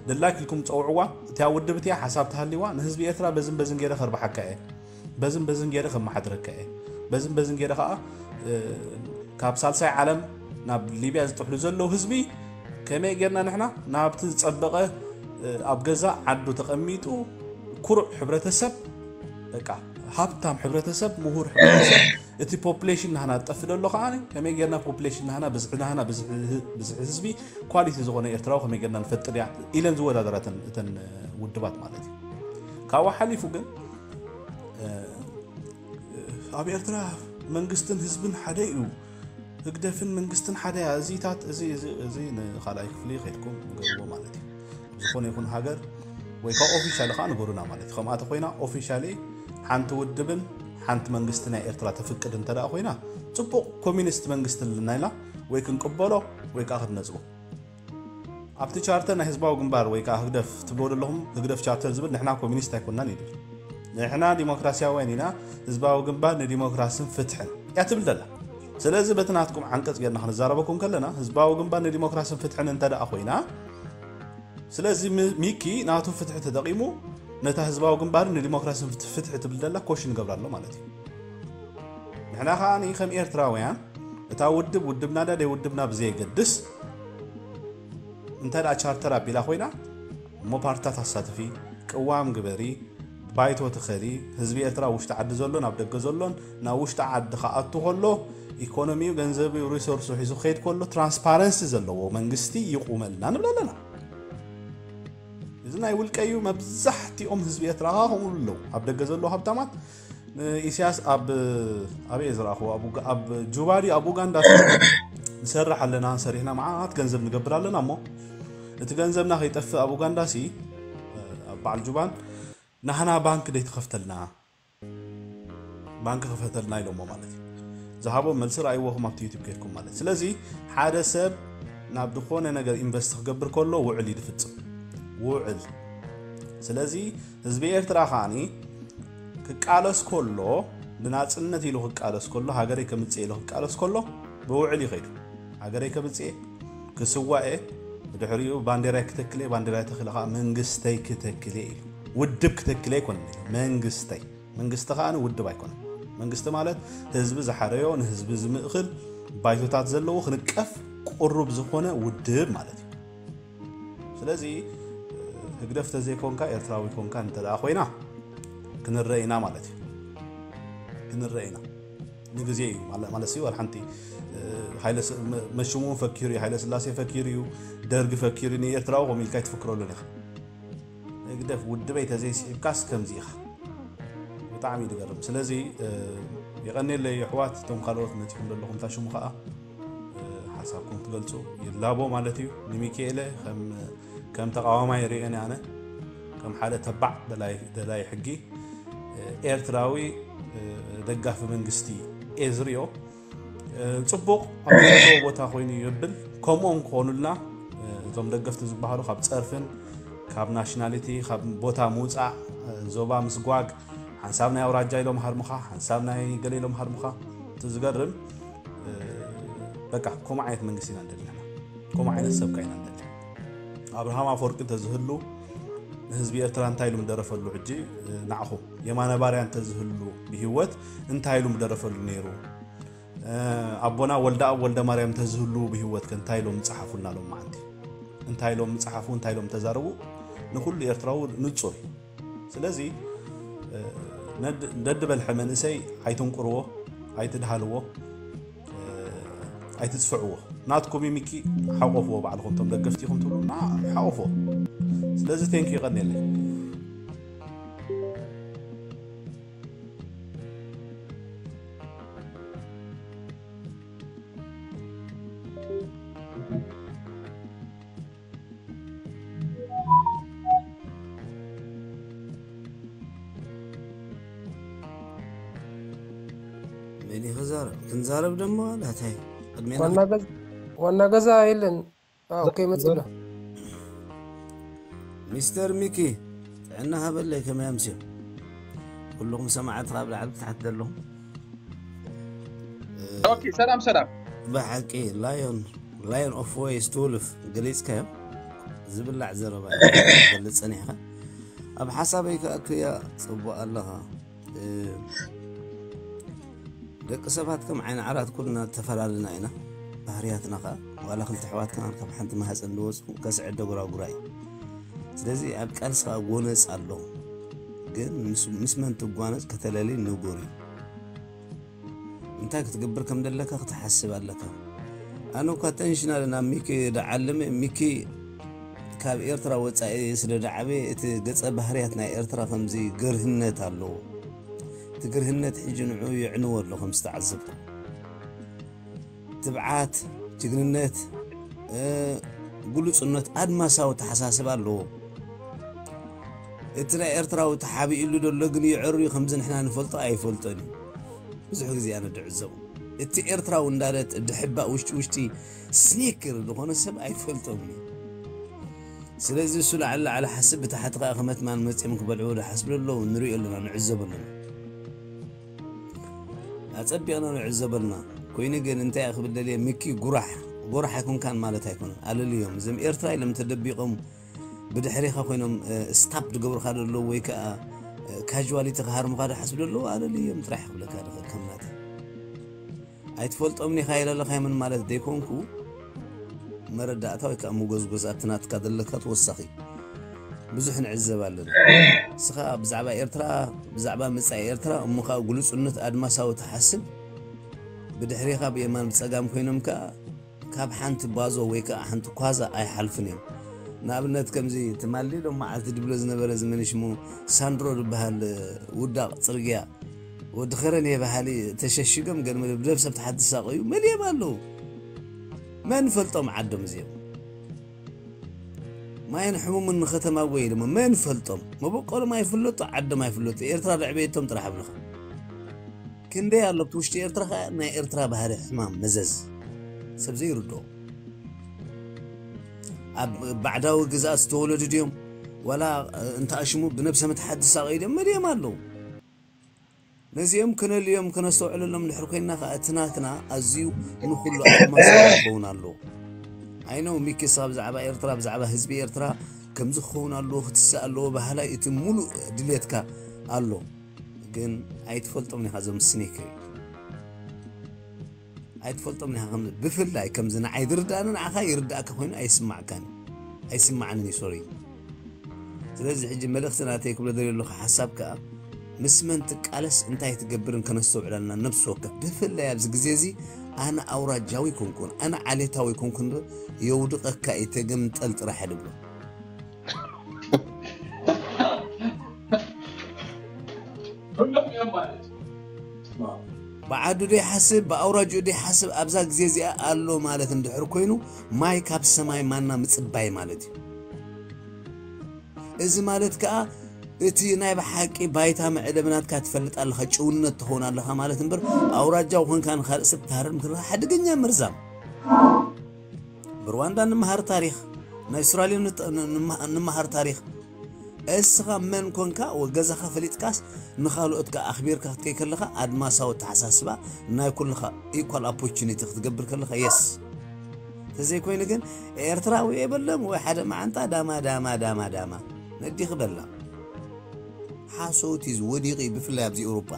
ደላክ ኢልኩም ፀውዕዋ እቲያ ውድብ እቲያ ሓሳብ ተሃሊዋ ንህዝቢ ኤርትራ በዝን በዝን ገይረ ከርብሓካ እየ በዝን በዝን ገይረ ከመሓድረካ እየ በዝን በዝን ገይረ ከዓ ካብ ሳልሳይ ዓለም ናብ ሊብያ ዝጥሕሉ ዘለዉ ህዝቢ ከመይ ጌርና ንሕና ናብቲ ዝጸበቐ ኣብ ገዛ ዓዱ ተቐሚጡ ኩሩዕ ሕብረተሰብ በቃ ሃብታም ሕብረተሰብ ምሁር ሕብረተሰብ እቲ ፖፕሌሽን ናህና ዝጠፍእ ዘሎ ከዓ ከመይ ጌርና ፖፕሌሽን ናህና ብዝሒ ናህና ብዝሒ ህዝቢ ኳሊቲ ዝኾነ ኤርትራዊ ከመይ ጌርና ንፈጥር እያ ኢለን ዝወዳደራ እተን ውድባት ማለት እዩ። ካብኡ ሓሊፉ ግን ኣብ ኤርትራ መንግስትን ህዝብን ሓደ እዩ። ህግደፍን መንግስትን ሓደ እያ። እዚታት እዚ እዚ እዚ ንኻልኣይ ክፍሊ ከይድኩም ንገርዎ ማለት እዩ። ዝኾነ ይኹን ሃገር ወይ ካብ ኦፊሻል ከዓ ንገሩና ማለት እዩ። ከምኣ ተኮይና ኦፊሻሊ ሓንቲ ውድብን ሓንቲ መንግስቲ ናይ ኤርትራ ተፍቅድ እንተ ደኣ ኮይና፣ ጽቡቕ፣ ኮሚኒስት መንግስቲ ኣለና ኢላ ወይ ክንቅበሎ ወይ ከኣ ክንነጽጎ። ኣብቲ ቻርተር ናይ ህዝባዊ ግንባር ወይ ከኣ ህግደፍ ትብልዎ ዘለኹም፣ ህግደፍ ቻርተር ዝብል፣ ንሕና ኮሚኒስት ኣይኮናን ይብል። ንሕና ዲሞክራሲያውያን ኢና፣ ህዝባዊ ግንባር ንዲሞክራስን ፍትሕን እያ ትብል ዘላ። ስለዚ በቲ ናትኩም ዓንቀጽ ጌርና ክንዛረበኩም ከለና፣ ህዝባዊ ግንባር ንዲሞክራስን ፍትሕን እንተ ደኣ ኮይና፣ ስለዚ ሚ-፣ ሚኪ ናቱ ፍትሒ ተጠቒሙ ነታ ህዝባዊ ግንባርን ንዲሞክራስን ፍት-፣ ፍትሒ ትብል ዘላ ኮሽ ንገብራ ኣሎ ማለት እዩ። ንሕና ከኣ ከም ኤርትራውያን እታ ውድብ ውድብና ዳ ደይ ውድብና ብዘየገድስ፣ እንተ ደኣ ቻርተር ኣቢላ ኮይና፣ እሞ ፓርትታት ኣሳትፊ፣ ቅዋም ግበሪ፣ ባይቶ ትኸሊ፣ ህዝቢ ኤርትራ ውሽጢ ዓዲ ዘሎን ኣብ ደገ ዘሎን ናብ ውሽጢ ዓዲ ክኣቱ ከሎ፣ ኢኮኖሚኡ፣ ገንዘቡ፣ ሪሶርሱ ሒዙ ክኸይድ ከሎ፣ ትራንስፓረንሲ ዘለዎ መንግስቲ ይቑመልና ንብል ኣለና። እዚ ናይ ውልቀ እዩ። መብዛሕትኦም ህዝቢ ኤርትራ ከኣ ከምኡ ኣለዉ። ኣብ ደገ ዘለዉ ሃብታማት፣ ንኢሳያስ ኣብ፣ ኣበይ እየ ዝረኣኽዎ? ኣብ ኡጋ-፣ ኣብ ጁባ ድዩ ኣብ ኡጋንዳ ዝሰርሕ ኣለና፣ ሰሪሕና መዓት ገንዘብ ንገብር ኣለና እሞ፣ እቲ ገንዘብና ከይጠፍእ ኣብ ኡጋንዳ ሲ፣ ኣብ በዓል ጁባን፣ ናህና ባንክ ደይ ትኸፍተልና፣ ባንክ ክፈተልና ኢሎሞ ማለት እዩ። ዝሃቦም መልሲ ረኣይዎ፣ ከም ኣብቲ ዩቱብ ከይድኩም ማለት። ስለዚ ሓደ ሰብ ናብ ዝኾነ ነገር ኢንቨስት ክገብር ከሎ ውዕል እዩ ዝፍጽም። ውዕል። ስለዚ ህዝቢ ኤርትራ ከኣኒ ክቃለስ ከሎ፣ ንናጽነት ኢሉ ክቃለስ ከሎ፣ ሃገረይ ከምጽእ ኢሉ ክቃለስ ከሎ፣ ብውዕል እዩ ከይዱ። ሃገረይ ከምጽእ እየ፣ ክስዋእ እየ፣ ብድሕሪኡ ባንዴራይ ክተክል እየ፣ ባንዴራይ ተኽለ ከኣ መንግስተይ ክተክል እየ ኢሉ። ውድብ ክተክል እየ ኣይኮነን ኢሉ፣ መንግስተይ። መንግስቲ ከኣ ውድብ ኣይኮነን። መንግስቲ ማለት ህዝቢ ዝሓረዮ፣ ንህዝቢ ዝምእኽል፣ ባይቶታት ዘለዎ፣ ክንቀፍ ቅሩብ ዝኾነ ውድብ ማለት እዩ። ስለዚ ህግደፍ ተዘይኮንካ፣ ኤርትራዊ ኮንካ እንተ ደኣ ኮይና፣ ክንረአ ኢና ማለት እዩ። ክንረአ ኢና። ንግዜ እዩ ማለ-፣ ማለት እዩ። ዋላ ሓንቲ፣ እ፣ ሃይለ ስ-፣ መ-፣ መሽሙ ፈኪሩ እዩ፣ ሃይለ ስላሴ ፈኪሩ እዩ፣ ደርግ ፈኪሩ እዩ፣ ንኤርትራዊ ከምኡ ኢልካ ኣይትፍክረሉን ኢኻ። ህግደፍ ውድበይ ተዘይስዒብካስ ከምዚ ኢኻ። ብጣዕሚ እዩ ዝገርም። ስለዚ፣ እ፣ የቐንየለይ ኣሕዋት፣ እቶም ካልኦት መጺኹም ዘለኹም፣ እታ ሽሙ ኸኣ፣ እ፣ ሓሳብኩም ትገልጹ ይላቦ ማለት እዩ። ንሚኪኤለ ከም፣ ከም ተቃዋማይ ርእዮን ኣነ፣ ከም ሓደ ተባዕ ደላይ፣ ደላይ ሕጊ፣ እ፣ ኤርትራዊ፣ እ፣ ደጋፊ መንግስቲ እየ ዝርእዮ። እ፣ ጽቡቕ ኣብ ዘለዎ ቦታ ኮይኑ የብል። ከምኦም ክኾኑልና፣ እ፣ እዞም ደገፍቲ ዝበሃሉ ካብ ጸርፍን ካብ ናሽናሊቲ፣ ካብ ቦታ ምውጻእ፣ እ፣ ዞባ ምስጓግ፣ ሓንሳብ ናይ ኣውራጃ ኢሎም ሃርሙኻ፣ ሓንሳብ ናይ ገለ ኢሎም ሃርሙኻ። እቲ ዝገርም፣ እ፣ በቃ ከምኡ ዓይነት መንግስቲ ኢና ንደሊ ንሕና። ከምኡ ዓይነት ሰብ ከ ኢና ንደሊ። ኣብርሃም ኣፈወርቂ እንተዝህሉ ንህዝቢ ኤርትራ እንታይ ኢሉ ምደረፈሉ? ሕጂ፣ እ፣ ንዓኹም የማነ ባርያ እንተዝህሉ ብህይወት እንታይ ኢሉ ምደረፈሉ ነይሩ? እ፣ ኣቦና ወልደኣብ ወልደ ማርያም እንተዝህሉ ብህይወት ከ እንታይ ኢሎም ምጸሓፉልና ሎም መዓንቲ? እንታይ ኢሎም ምጸሓፉ? እንታይ ኢሎም ተዛረቡ? ንኹሉ ኤርትራዊ ንጹር እዩ። ስለዚ፣ እ፣ ነድ-፣ ነድበልሐ መንእሰይ ኣይትንቁርዎ፣ ኣይትድሃልዎ፣ እ፣ ኣይትጽፍዕዎ። ናትኩም እዩ ሚኪ፣ ሓቆፍዎ ባዕልኹም፣ እቶም ደገፍቲ ኢኹም ትብሉ፣ ና-፣ ሓቆፍዎ። ስለዚ ቴንክ ዩ፣ ይቐንየለይ። መን እዩ ክዛረብ? ክንዛረብ ደሞ ዋላ እንታይ? ቅድሜና ዋና ገዛ፣ ዋና ገዛ የለን። አ፣ ኦኬ፣ መጽእ ኣሎ። ሚስተር ሚኪ፣ ጥዕና ሃበለይ፣ ከመይ ኣምስዮም? ኩልኹም ሰማዕቲ ካብ ላዕሊ ታሕቲ ዘለኹም። ኦኬ፣ ሰላም፣ ሰላም። ብሓቂ ላዮን፣ ላዮን ኦፍ ዌይስ ትውልፍ ገሊጽካዮ። ዝብላዕ ዘረባ እዩ ትገልጽ ጸኒሕካ። ኣብ ሓሳበይ ክኣቱ እያ፣ ጽቡቕ ኣለኻ። እ፣ ደቂ ሰባት ከም ዓይኒ ዓራት ኩልና እተፈላለና ኢና። ባህርያትና ኸኣ፣ ዋላ ክልተ ኣሕዋት ከኣ ካብ ሓንቲ ማህጸን ዝወጹ ከስዐ ደጉራጉራ እዩ። ስለዚ ኣብ ቃልሲ ኸኣ ጎነጽ ኣሎ። ግን ምስ፣ ምስ መን ትጓነጽ ከተለሊ ንቡር እዩ። እንታይ ክትገብር ከም ዘለካ ክትሓስብ ኣለካ። ኣነ እኳ ተንሽናል ናብ ሚኪ ደዓልመ፣ ሚኪ ካብ ኤርትራ ወጻኢ ስለ ደዓበየ፣ እቲ ገጸ ባህርያት ናይ ኤርትራ ከምዚ ገርህነት ኣለዎ። እቲ ገርህነት ሕጂ ንዕኡ የዕንዎ ኣሎ፣ ከም ዝተዓዘብኩ። ትብዓት፣ ጅግንነት፣ እ፣ ግሉጽነት፣ ኣድማሳዊ ተሓሳስባ ኣለዎ። እቲ ናይ ኤርትራዊ ተሓቢእሉ ዘሎ ግን ይዕሩ እዩ፣ ከምዚ ንሕና ንፈልጦ ኣይፈልጦን እዩ። ብዙሕ ግዜ ኣነ ድዕዘቡ፣ እቲ ኤርትራዊ እንዳለት ድሕባእ ውሽጢ ውሽጢ ስኒክር ዝኾነ ሰብ ኣይፈልጦም እዩ። ስለዚ እሱ ላዕሊ ላዕሊ ሓስብ፣ ብታሕቲ ከዓ ከመትማን መፅኦም ክበልዑ ድሓስብ ኣለዉ፣ ንሪኦ ኣለና፣ ንዕዘብ ኣለና። ኣጸቢቕና ንዕዘበልና። ኮይኑ ግን እንታይ ክብል ደልየ፣ ሚኪ ጉራሕ፣ ጎራሕ ኣይኮንካን ማለት ኣይኮነን። ኣለልዮም። እዞም ኤርትራ ኢሎም ተደቢቖም ብድሕሪኻ ኮይኖም፣ እ፣ ስታፕ ዝገብሩኻ ዘለዉ ወይ ከኣ፣ እ፣ ካዥዋሊቲ ክሃርሙኻ ድሓስቡ ዘለዉ ኣለልዮም ጥራሕ ክብለካ ድኽእል ከም ናተይ። ኣይትፈልጦምኒ ኢኻ ኢለ ኣለኻዮምን ማለት ደይኮንኩ፣ መረዳእታ ወይ ከኣ ምጎዝጎዝ ኣብቲ ናትካ ዘለካ ተወሳኺ። ብዙሕ ንዕዘብ ኣለና። ንስኻ ብዛዕባ ኤርትራ፣ ብዛዕባ መጻኢ ኤርትራ፣ እሞ ከኣ ግሉጽነት ኣድማሳዊ ትሓስብ፣ ብድሕሪኻ ብየማን ብጸጋም ኮይኖም ከኣ ካብ ሓንቲ ባዞ ወይ ከኣ ሓንቲ ኳዛ ኣይሓልፍን እዮም። ንኣብነት ከምዚ ትማሊ ሎም መዓልቲ ድብሎ ዝነበረ እዚ መን ሽሙ ሳንድሮ ዝበሃል ውዳቕ ጽርግያ ወዲ ኸረን የባሃሊ ተሸሽጎም ገለ መለ ብደብ ሰብ ተሓት ዝሳቐዩ መሊኦም ኣለዉ። መን ፈልጦም ዓዶም እዚኦም? ማይን ሕሙምን ንኸተማ ጎይ ድማ መን ፈልጦም? መበቆሎም ኣይፍለጡ፣ ዓዶም ኣይፍለጡ። ኤርትራ ደዕበየቶም ጥራሕ ኣብልኻ። ክንደይ ኣሎ ኣብቲ ውሽጢ ኤርትራ ኸኣ ናይ ኤርትራ ባህሪ ሕማም መዘዝ። ሰብ ዘይርድኦ። ኣብ ባዕዳዊ ግዝኣት ዝተወለዱ ድዮም? ዋላ፣ እ፣ እንተኣሽሙ ብነብሰ ምትሓት ዝሳቐዩ ድዮም? መሊኦም ኣለዉ። ነዚኦም ክነልዮም፣ ክነስተውዕለሎም ድሕር ኮይንና ኸኣ እቲ ናትና ኣዝዩ ንኹሉ ኣድማሳዊ ክኸውን ኣለዎ። I know ሚኪ፣ ንስኻ ብዛዕባ ኤርትራ፣ ብዛዕባ ህዝቢ ኤርትራ ከምዚ ክኸውን ኣለዎ፣ ክትስእ ኣለዎ፣ በሃላይ እቲ ሙሉእ ድሌትካ ኣሎ። ግን ኣይትፈልጦም ኢኻ እዞም ስኒከር። ኣይትፈልጦም ኢኻ ከም፣ ብፍላይ ከምዚ ንዓይ ዝርድኣኒ ንዓኻ ይርድኣካ ኮይኑ ኣይስማዕካን። ኣይስማዓንን እዩ፣ ሶሪ። ስለዚ ሕጂ መልእኽቲ ናተይ ክብሎ ደልየ ኣለኹ፣ ሓሳብ ከኣ ምስ መን ትቃለስ እንታይ ትገብርን ከነስተውዕል ኣለና፣ ነብሲ ወከፍ። ብፍላይ ኣብዚ ግዜ እዚ ኣነ ኣውራጃዊ ኮንኩን፣ ኣነ ዓሌታዊ ኮንኩን እምበር የውድቐካ እዩ፣ ተገምጠል ጥራሕ እየ ድብሎ። ብዓዱ ደይሓስብ፣ ብኣውራጅኡ ደይሓስብ ኣብዛ ግዜ እዚኣ ኣሎ ማለት እንድሕር ኮይኑ፣ ማይ ካብ ሰማይ ማና ምጽባይ ማለት እዩ። እዚ ማለት ከኣ እቲ ናይ ብሓቂ ባይታ መዕለቢ ናትካ ትፈልጥ ኣለኻ፣ ጭውነት ትኸውን ኣለኻ ማለት እምበር፣ ኣውራጃዊ ኮንካ ንኻልእ ሰብ ትሃርም ከለኻ ሓደገኛ መርዛም። ብርዋንዳ ንምሃር ታሪኽ፣ ናይ ኣውስትራልያ ንት-፣ ን-፣ ንመ-፣ ንምሃር ታሪኽ። እስኻ መን ኮንካ ወ-፣ ገዛኻ ፈሊጥካስ ንኻልኦት ከኣ ኣኽቢርካ ክትከይ ከለኻ ኣድማሳዊ ኣተሓሳስባ ናይ ኩልኻ ኢኳል ኦፖርቹኒቲ ክትገብር ከለኻ የስ። ተዘይኮይኑ ግን ኤርትራዊ የበለም ወይ ሓደ መዓንጣ ዳማ፣ ዳማ፣ ዳማ፣ ዳማ። ነዲኺ በላ። ሓሶት እዩ፣ ወዲቑ እዩ፣ ብፍላይ ኣብዚ ኤውሮጳ።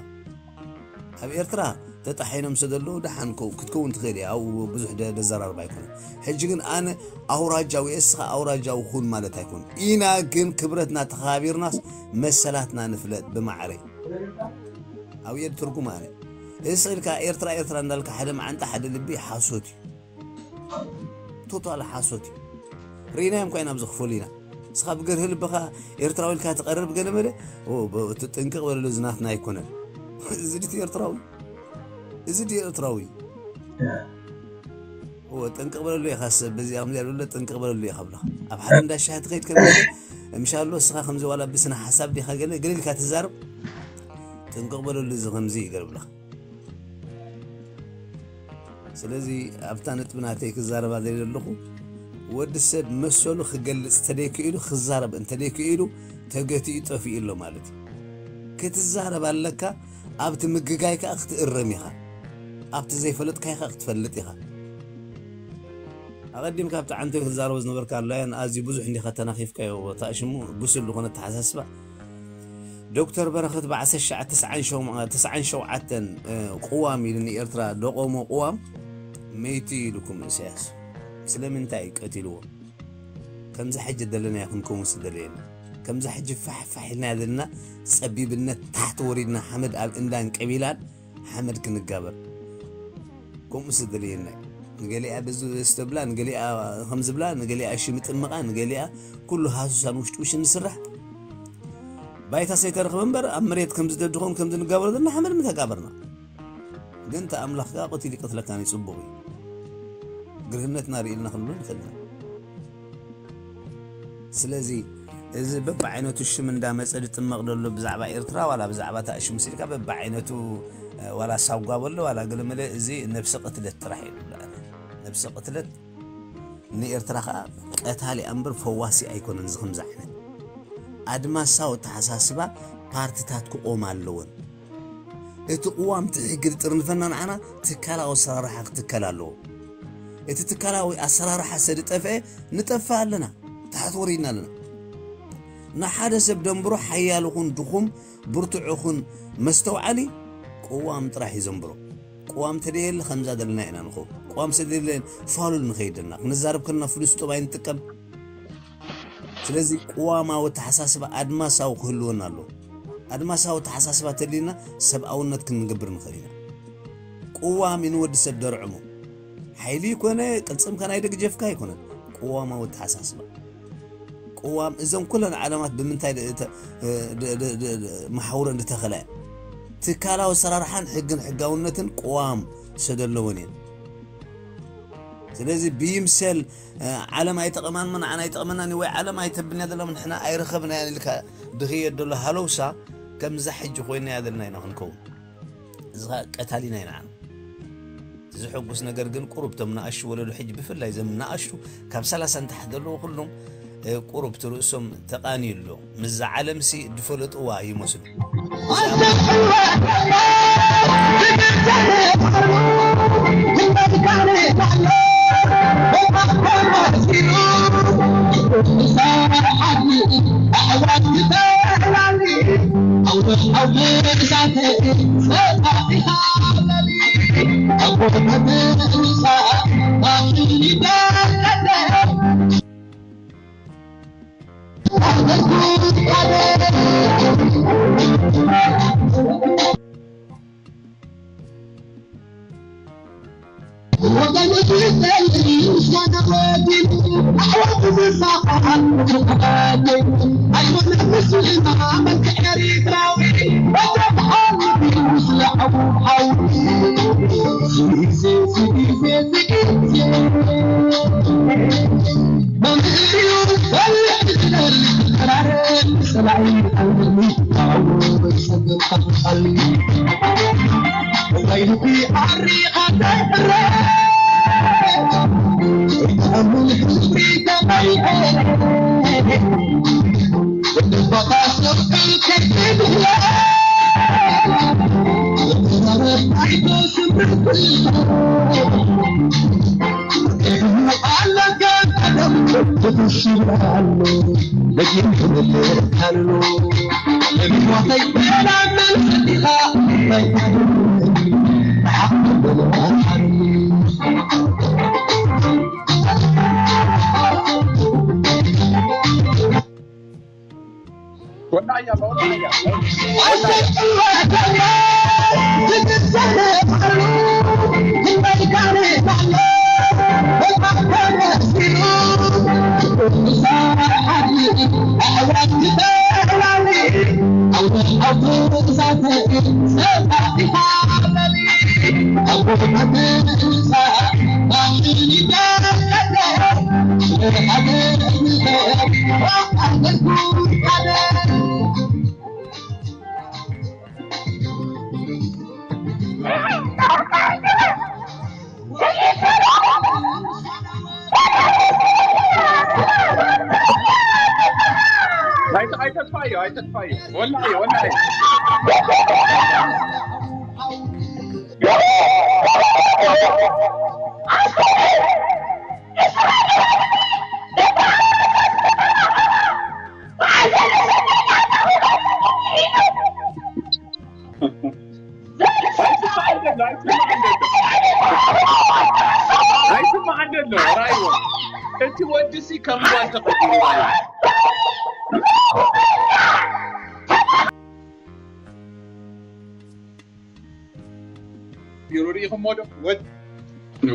ኣብ ኤርትራ ተጣሒኖም ስለ ዘለዉ ደሓን ኮ-፣ ክትከውን ትኽእል እያ። ኣብኡ ብዙሕ ደ-፣ ደዘራርባ ኣይኮነን። ሕጂ ግን ኣነ ኣውራጃዊ፣ እስኻ ኣውራጃዊ ኩን ማለት ኣይኮነን። ኢና ግን ክብረትና ተኸባቢርናስ መሰላትና ንፍለጥ ብማዕረ። ኣብ የድ ትርጉም ኣነ። እዚ ስእልካ ኤርትራ፣ ኤርትራ እንዳልካ ሓደ መዓንጣ፣ ሓደ ልቢ ሓሶት እዩ። ቶታል ሓሶት እዩ። ርኢናዮም ኮይና ኣብዚ ክፈሉ ኢና። ንስኻ ብገርህ ልብኻ ኤርትራዊ ኢልካ ትቐርብ ገለ መለ፣ ኦ፣ ብ-፣ እቲ ጥንቅቕ በለሉ፣ እዚ ናትና ኣይኮነን። እዚ ድዩ ኤርትራዊ? እዚ ድዩ ኤርትራዊ? ኦ፣ ጥንቅቕ በለሉ ኢኻ ሰብ፣ በዚ ኣምዚ ያሉለ ጥንቅቕ በለሉ ኢኻ ብለኻ። ኣብ ሓደ እንዳ ሻሂ ትኸይድ ከመለ፣ ምሻሎ እስኻ ከምዚ ዋላ ብስነ ሓሳብ ዲኻ ገለ፣ ገለ ኢልካ ትዛረብ፣ ጥንቅቕ በለሉ እዚ ከምዚ ይገር ብለኻ። ስለዚ ኣብታ ነጥቢ ናተይ ክዛረባ ደልየ ዘለኹ፣ ወዲ ሰብ መሰሉ ክገልጽ እንተደይክኢሉ፣ ክዛረብ እንተደይክኢሉ፣ ተገቲኡ ጠፊኡ ኣሎ ማለት እዩ። ክትዛረብ ኣለካ፣ ኣብቲ ምግጋይ ከኣ ክትእረም ኢኻ። ኣብቲ ዘይፈለጥካይ ከኣ ክትፈልጥ ኢኻ። ኣቐዲምካ ኣብቲ ዓንተይ ክትዛረቦ ዝነበርካ ኣላያን ኣዝዩ ብዙሕ እንዲኻ ተናኺፍካዮ፣ ታሽሙ ብሱል ዝኾነ ኣተሓሳስባ። ዶክተር በረኸት ብዓሰርተ ትሽዓተ ተስዓን ሸውዓተን፣ እ፣ ቅዋም ኢሉ ንኤርትራ ደቆሞ ቅዋም መይቲ ኢሉኩም ኢሳያስ። ስለምንታይ ቀቲልዎ? ከምዚ ሕጂ ደለናዮ ክንከውን ስደለየና። ከምዚ ሕጂ ፋሕ ፋሕ ኢልና ዘለና ጸቢብነት ታሕቲ ወሪድና ሓመድ ኣብ እንዳን ቀቢላን ሓመድ ክንጋበር። ከምኡ ስደለየና። ንገሊኣ ደዚ ስተብላ፣ ንገሊኣ ከም ዝብላ፣ ንገሊኣ ሽም ጥምቓ፣ ንገሊኣ ኩሉ ሃሱሳን ውሽጢ ውሽን ዝስራሕ። ባይታ ሰይተረኽበ እምበር ኣብ መሬት ከም ዝደድኾን ከም ዝንጋበሮ ዘለና ሓመድ ምተጋበርና። ግን እቲ ኣምላኽ ከኣ ቀቲሉ ይቀትለካን እዩ፣ ጽቡቕ እዩ። ግርህነትና ርኢልና ክንብሎ ንኽእል ኢና። ስለዚ እዚ በብዓይነቱ ሽም እንዳመጸ ዝጥመቕ ዘሎ ብዛዕባ ኤርትራ ዋላ ብዛዕባ እታ ሽም ስኢልካ በብዓይነቱ፣ እ፣ ዋላ ሳጓ በሎ ዋላ ገለመለ፣ እዚ ነብሰ ቅትለት ጥራሕ እዩ። ነብሰ ቅትለት ንኤርትራ ኸኣ ቀታሊ እምበር ፈዋሲ ኣይኮነን። እዚ ከምዚ ዓይነት ኣድማሳዊ ኣተሓሳስባ ፓርትታት ክቖማ ኣለወን። እቲ ቅዋም እቲ ሕጊ ዝጥርንፈና ንዓና ትካላዊ ኣሰራርሓ ክትከል ኣለዎ። እቲ ትካላዊ ኣሰራርሓ ሰ ዝጠፍአ ንጠፍእ ኣለና፣ ታሕቲ ወሪድና ኣለና። ንሓደ ሰብ ደንብሮ ሓያል ኹን ድኹም፣ ብርቱዕ ኹን መስተውዓሊ ቅዋም ጥራሕ እዩ ዘንብሮ። ቅዋም ተደየለ ከምዛ ዘለና ኢና ንኸውን። ቅዋም ሰደየለ ፋሉል ንኸይድ ደልና። ክንዛረብ ከለና ፍሉይ ስጡብ ኣይንጥቀም። ስለዚ ቅዋማዊ ኣተሓሳስባ ኣድማሳዊ ክህልወና ኣለዎ። ኣድማሳዊ ኣተሓሳስባ ተልዩና ሰብኣውነት ክንገብር ንኽእል ኢና። ቅዋም እዩ ንወዲ ሰብ ደርዕሞ። ሓይሊ ይኮነ ቅልጽምካ ናይ ደግጀፍካ ኣይኮነን። ቅዋማዊ ኣተሓሳስባ። ቅዋም እዞም ኩለን ዓለማት ብምንታይ ደ-፣ ተ-፣ ደ-፣ ደ-፣ ደ-፣ ደ-፣ መሓውረን ዝተኸላ እየን። ትካላዊ ኣሰራርሓን ሕግን ሕጋውነትን ቅዋም ሰደለወን እየን። ስለዚ ብይምሰል፣ እ፣ ዓለም ኣይጠቐማን ሞ ንዓና ኣይጠቕመናን እዩ ወይ ዓለም ኣይተብልንያ ዘላ ሞ ንሕና ኣይረኸብናያን ኢልካ ድኽየድ ዘሎ ሃለውሳ ከምዛ ሕጂ ኮይናያ ዘለና ኢና ክንከውን። እዚ ኸኣ ቀታሊና እዩ ንዓና። ዘሐጉስ ነገር ግን ቁሩብ እቶም ንኣሽቱ ወለዶ ሕጂ ብፍላይ እዞም ንኣሽቱ ካብ ሰላሳ ንታሕቲ ዘለዉ ኩሎም፣ እ፣ ቁሩብ እቲ ርእሶም ተቓንዩ ኣሎ። ምስዛ ዓለምሲ ዝፈለጥዋ ይመስሉ። ኣይተ-፣ ኣይተጥፋዮ፣ ኣይተጥፋዮ። ወላሂ፣ ወላሂ። ኣይስማዕ እንደሎ፣ ኣይስማዕ እንደሎ። ራይዎ፣ እቲ ወዲ ሲ ከም ጓል ተፈጢሩ። ቢሮ ርኢኹሞ ዶ? ወድ-፣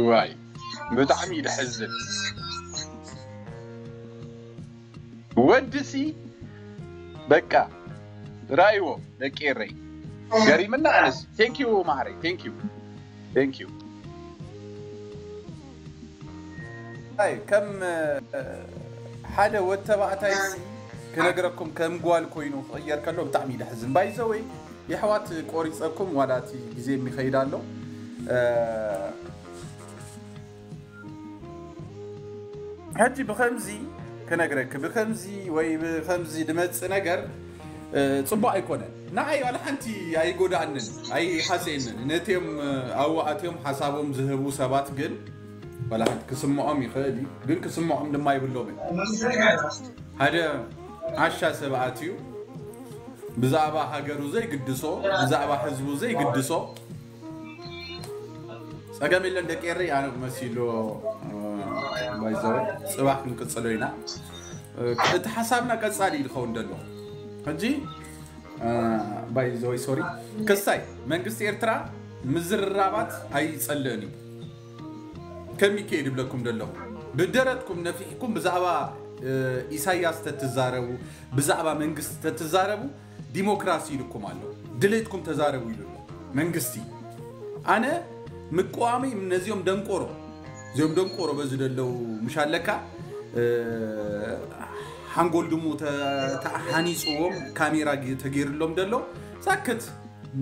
ዋይ፣ ብጣዕሚ እዩ ደሕዝን። ወድሲ በቃ ራይዎ ደቂ ኤረይ ገሪምና። ኣነስ thank you ማህረይ፣ thank you፣ thank you። ኣይ፣ ከም፣ እ፣ ሓደ ወድ ተባዕታይ ሲ ክነግረኩም ከም ጓል ኮይኑ ክቕየር ከሎ ብጣዕሚ እዩ ደሕዝን። ባይዘወይ የሕዋት ቆሪፀኩም ዋላ እቲ ግዜ የሚኸይድ ኣሎ። ሕጂ ብከምዚ ክነግረክ ብከምዚ ወይ ብከምዚ ድመፅእ ነገር ፅቡቅ ኣይኮነን። ንዓይ ዋላ ሓንቲ ኣይጎዳኣንን ኣይሓፀየንን። ነትዮም ኣብኡ ኣትዮም ሓሳቦም ዝህቡ ሰባት ግን ዋላ ሓንቲ ክስምዖም ይኽእል እዩ፣ ግን ክስምዖም ድማ ይብሎምን። ሓደ ዓሻ ሰብ ኣትዩ ብዛዕባ ሃገሩ ዘይግድሶ፣ ብዛዕባ ህዝቡ ዘይግድሶ፣ ፀገም የለን ደቂ ኤረይ። ኣነ መሲሎ ባይዘወ ፅባሕ ክንቅፅሎ ኢና። እቲ ሓሳብና ቀፃሊ እዩ ዝኸውን ዘሎ። ሕጂ ባይዘወይ ሶሪ ክሳይ መንግስቲ ኤርትራ ምዝርራባት ኣይፀልእን እዩ። ከሚከ ይድብለኩም ዘለኹ ብደረትኩም ነፊሕኩም ብዛዕባ ኢሳያስ ተትዛረቡ፣ ብዛዕባ መንግስቲ ተትዛረቡ ዲሞክራሲ ኢልኩም ኣሎ። ድሌትኩም ተዛረቡ ኢሉ ኣሎ መንግስቲ። ኣነ ምቅዋሚ ነዚኦም ደንቆሮ፣ እዚኦም ደንቆሮ በዚ ደለው ምሽ ኣለካ ሓንጎል ድሙ ተሓኒፅዎም ካሜራ ተገይርሎም ደሎ ሳክት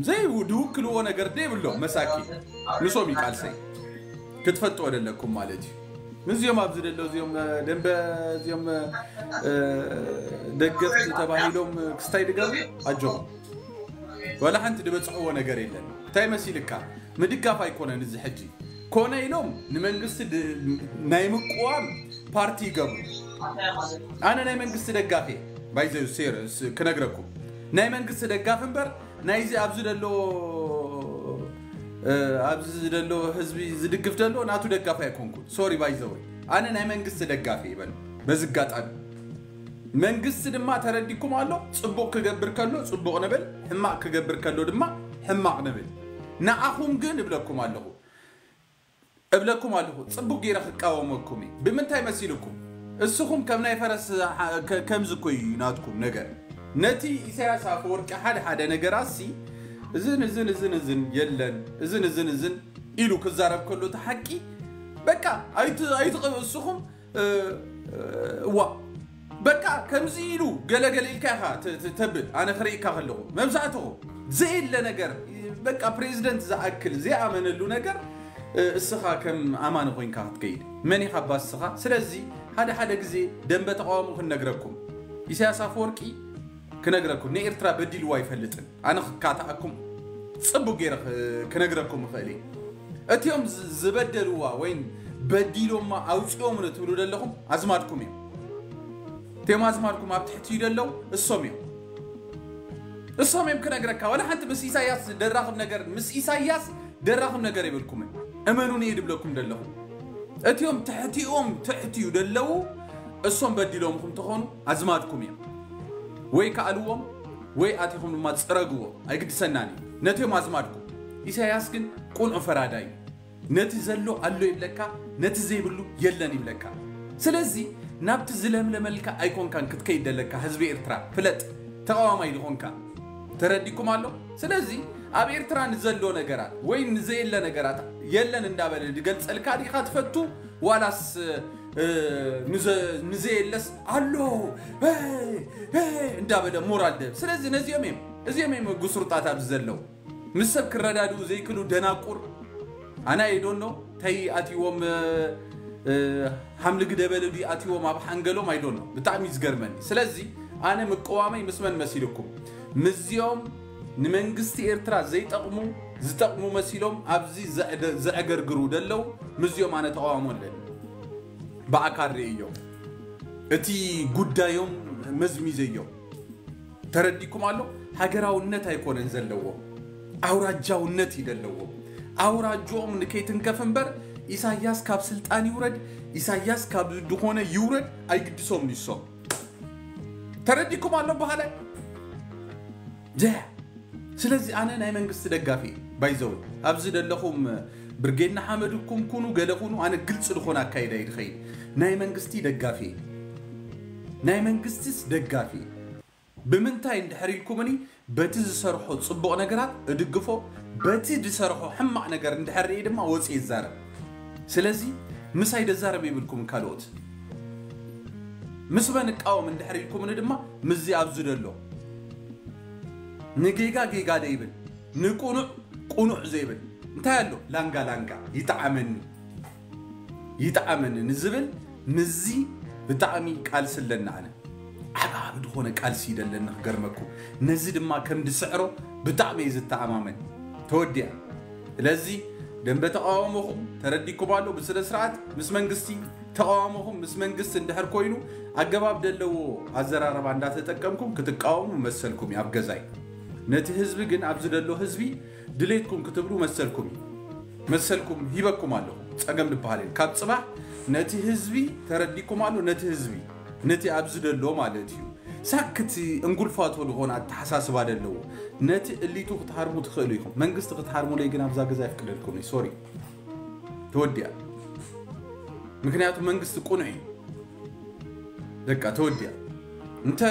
ዘይድውክልዎ ነገር ደይብሎም መሳኪ። ንሶም ይቃልሰይ ክትፈጥዎ ደለኩም ማለት እዩ። ምስዚኦም ኣብዚ ደሎ እዚኦም ደንበ እዚኦም ደገፍቲ ተባሂሎም ክስታይ ድገቡ ኣጆኹም። ወላ ሓንቲ ዝበፅሕዎ ነገር የለን። እንታይ መሲልካ ምድጋፍ ኣይኮነን እዚ ሕጂ ኮነ ኢሎም ንመንግስቲ ድ- ናይ ምቅዋም ፓርቲ ይገብሩ። ኣነ ናይ መንግስቲ ደጋፊ ባይዘ ክነግረኩም ናይ መንግስቲ ደጋፊ እምበር ናይዚ ኣብዚ ዘሎ ኣብዚ ዘሎ ህዝቢ ዝድግፍ ዘሎ ናቱ ደጋፊ ኣይኮንኩን። ሶሪ ባይዘወይ ኣነ ናይ መንግስቲ ደጋፊ ይበል በዚ ኣጋጣሚ መንግስቲ ድማ ተረዲኩም ኣሎ። ፅቡቅ ክገብር ከሎ ፅቡቅ ንብል፣ ሕማቅ ክገብር ከሎ ድማ ሕማቅ ንብል። ንዓኹም ግን እብለኩም ኣለኹ እብለኩም ኣለኹ ፅቡቅ ገይረ ክቃወመኩም እዩ። ብምንታይ መሲልኩም? እስኹም ከም ናይ ፈረስ ከምዚ እኮ እዩ ናትኩም ነገር። ነቲ ኢሳያስ ኣፈወርቂ ሓደ ሓደ ነገራት ሲ እዝን እዝን እዝን እዝን የለን እዝን እዝን እዝን ኢሉ ክዛረብ ከሎ እቲ ሓቂ በቃ ኣይትቕብ እስኹም እዋ በቃ ከምዚ ኢሉ ገለገለ ኢልካ ኢኻ ተብል። ኣነ ክርእካ ከለኹ መብዛሕትኹ ዘየለ ነገር በቃ ፕሬዚደንት ዝኣክል ዘይኣመነሉ ነገር እስኻ ከም ኣማኒ ኮይንካ ክትከይድ መን ኢኻ ባስኻ። ስለዚ ሓደ ሓደ ግዜ ደንበ ተቃውሞ ክንነግረኩም ኢሳያስ ኣፈወርቂ ክነግረኩም ንኤርትራ በዲልዋ ኣይፈልጥን። ኣነ ክካታኣኩም ፅቡቅ ገይረ ክነግረኩም እኽእል እየ። እቲኦም ዝበደልዋ ወይ በዲሎማ ኣውፅኦም ትብሉ ዘለኹም ኣዝማድኩም እዮም። እቲኦም ኣዝማድኩም ኣብ ትሕቲ ደለው እሶም እዮም። እሶም እዮም ክነግረካ ወላ ሓንቲ ምስ ኢሳያስ ደራኽብ ነገር ምስ ኢሳያስ ደራኽብ ነገር የብልኩምን። እመኑን እየ ድብለኩም ዘለኹ እቲኦም ትሕቲኦም ትሕቲዩ ደለው እሶም በዲሎምኩም ተኾኑ ኣዝማድኩም እዮም። ወይ ከኣልዎም ወይ ኣቲኹም ድማ ፅረግዎ ኣይግድሰናን እዩ። ነቲኦም ኣዝማድኩም ኢሳያስ ግን ቁንዑ ፈራዳይ እዩ። ነቲ ዘሎ ኣሎ ይብለካ፣ ነቲ ዘይብሉ የለን ይብለካ። ስለዚ ናብቲ ዝለምለመልካ ኣይኮንካን ክትከይድ ደለካ ህዝቢ ኤርትራ ፍለጥ። ተቃዋማይ ዝኾንካ ተረዲኩም ኣሎ። ስለዚ ኣብ ኤርትራ ንዘሎ ነገራት ወይ ንዘየለ ነገራት የለን እንዳበለ ዝገልጸልካ ዲኻ ትፈቱ ዋላስ ንዘየለስ ኣሎ እንዳበለ ሞራል ደብ። ስለዚ ነዚኦም እዮም እዚኦም እዮም ጉስሩጣት ኣብዚ ዘለዉ ምስ ሰብ ክረዳድኡ ዘይክሉ ደናቁር። ኣነ ኣይዶኖ ተይ ኣትዎም ሓምልግ ደበለ ድዩ ኣትዎም ኣብ ሓንገሎም ኣይዶኖ ብጣዕሚ ዝገርመኒ። ስለዚ ኣነ ምቅዋመይ ምስ መን መሲልኩም ምስዚኦም ንመንግስቲ ኤርትራ ዘይጠቕሙ ዝጠቕሙ መሲሎም ኣብዚ ዘዕገርግሩ ደለው ምስዚኦም ኣነ ተቃዋሞ ኣለኒ። ብኣካል ርእዮም እቲ ጉዳዮም መዝሚዘዮም ተረዲኩም ኣሎ። ሃገራውነት ኣይኮነን ዘለዎም ኣውራጃውነት እዩ ዘለዎም። ኣውራጃኦም ንከይትንከፍ እምበር ኢሳያስ ካብ ስልጣን ይውረድ ኢሳያስ ካብ ድኾነ ይውረድ ኣይግድሶም ንሶም። ተረዲኩም ኣሎ በሃላይ ደ ስለዚ ኣነ ናይ መንግስቲ ደጋፊ ባይዘው ኣብዚ ደለኹም ብርጌድ ንሓመድኩም ኩኑ ገለ ኩኑ ኣነ ግልፂ ዝኾነ ኣካይዳ ይድኸይድ ናይ መንግስቲ ደጋፊ ናይ መንግስቲስ ደጋፊ ብምንታይ እንድሕር ኢልኩምኒ በቲ ዝሰርሖ ፅቡቕ ነገራት እድግፎ በቲ ዝሰርሖ ሕማቕ ነገር እንድሕር ርኢ ድማ ወፂ ይዛረብ። ስለዚ ምሳይ ደዛረብ ይብልኩም ካልኦት ምስ መን እቃወም እንድሕር ኢልኩምኒ ድማ ምስዚ ኣብዚ ዘሎ ንጌጋ ጌጋ ዘይብል ንቁኑዕ ቁኑዕ ዘይብል እንታይ ኣሎ ላንጋ ላንጋ ይጠዓመኒ ይጠዓመኒ ንዝብል ምስዚ ብጣዕሚ ቃልሲ ኣለና ኣነ ዓብዓቢ ዝኾነ ቃልሲ ይደለኒ ክገርመኩም ነዚ ድማ ከም ድስዕሮ ብጣዕሚ እየ ዝተኣማመን ተወዲኣ ስለዚ ደንበ ተቃውሞኹም ተረዲኩም ኣሎ ብስነ ስርዓት ምስ መንግስቲ ተቃውሞኹም ምስ መንግስቲ እንድሕር ኮይኑ ኣገባብ ደለዎ ኣዘራረባ እንዳተጠቀምኩም ክትቃወሙ መሰልኩም እዩ ኣብ ገዛይ ነቲ ህዝቢ ግን ኣብዚ ደሎ ህዝቢ ድሌትኩም ክትብሉ መሰልኩም እዩ መሰልኩም ሂበኩም ኣለኹ ጸገም ዝበሃል የለን ካብ ጽባሕ ነቲ ህዝቢ ተረዲኩም ኣሎ ነቲ ህዝቢ ነቲ ኣብዚ ደሎ ማለት እዩ ሳክት እንጉልፋቶ ዝኾነ ኣተሓሳስባ ደለዎ ነቲ እሊቱ ክትሃርሙ ትኽእሉ ኢኹም መንግስቲ ክትሃርሙለይ ግን ኣብዛ ገዛ ይፍቅደልኩም እዩ ሶሪ ተወዲኣ ምክንያቱ መንግስቲ ቁኑዕ እዩ በቃ ተወዲኣ እንተ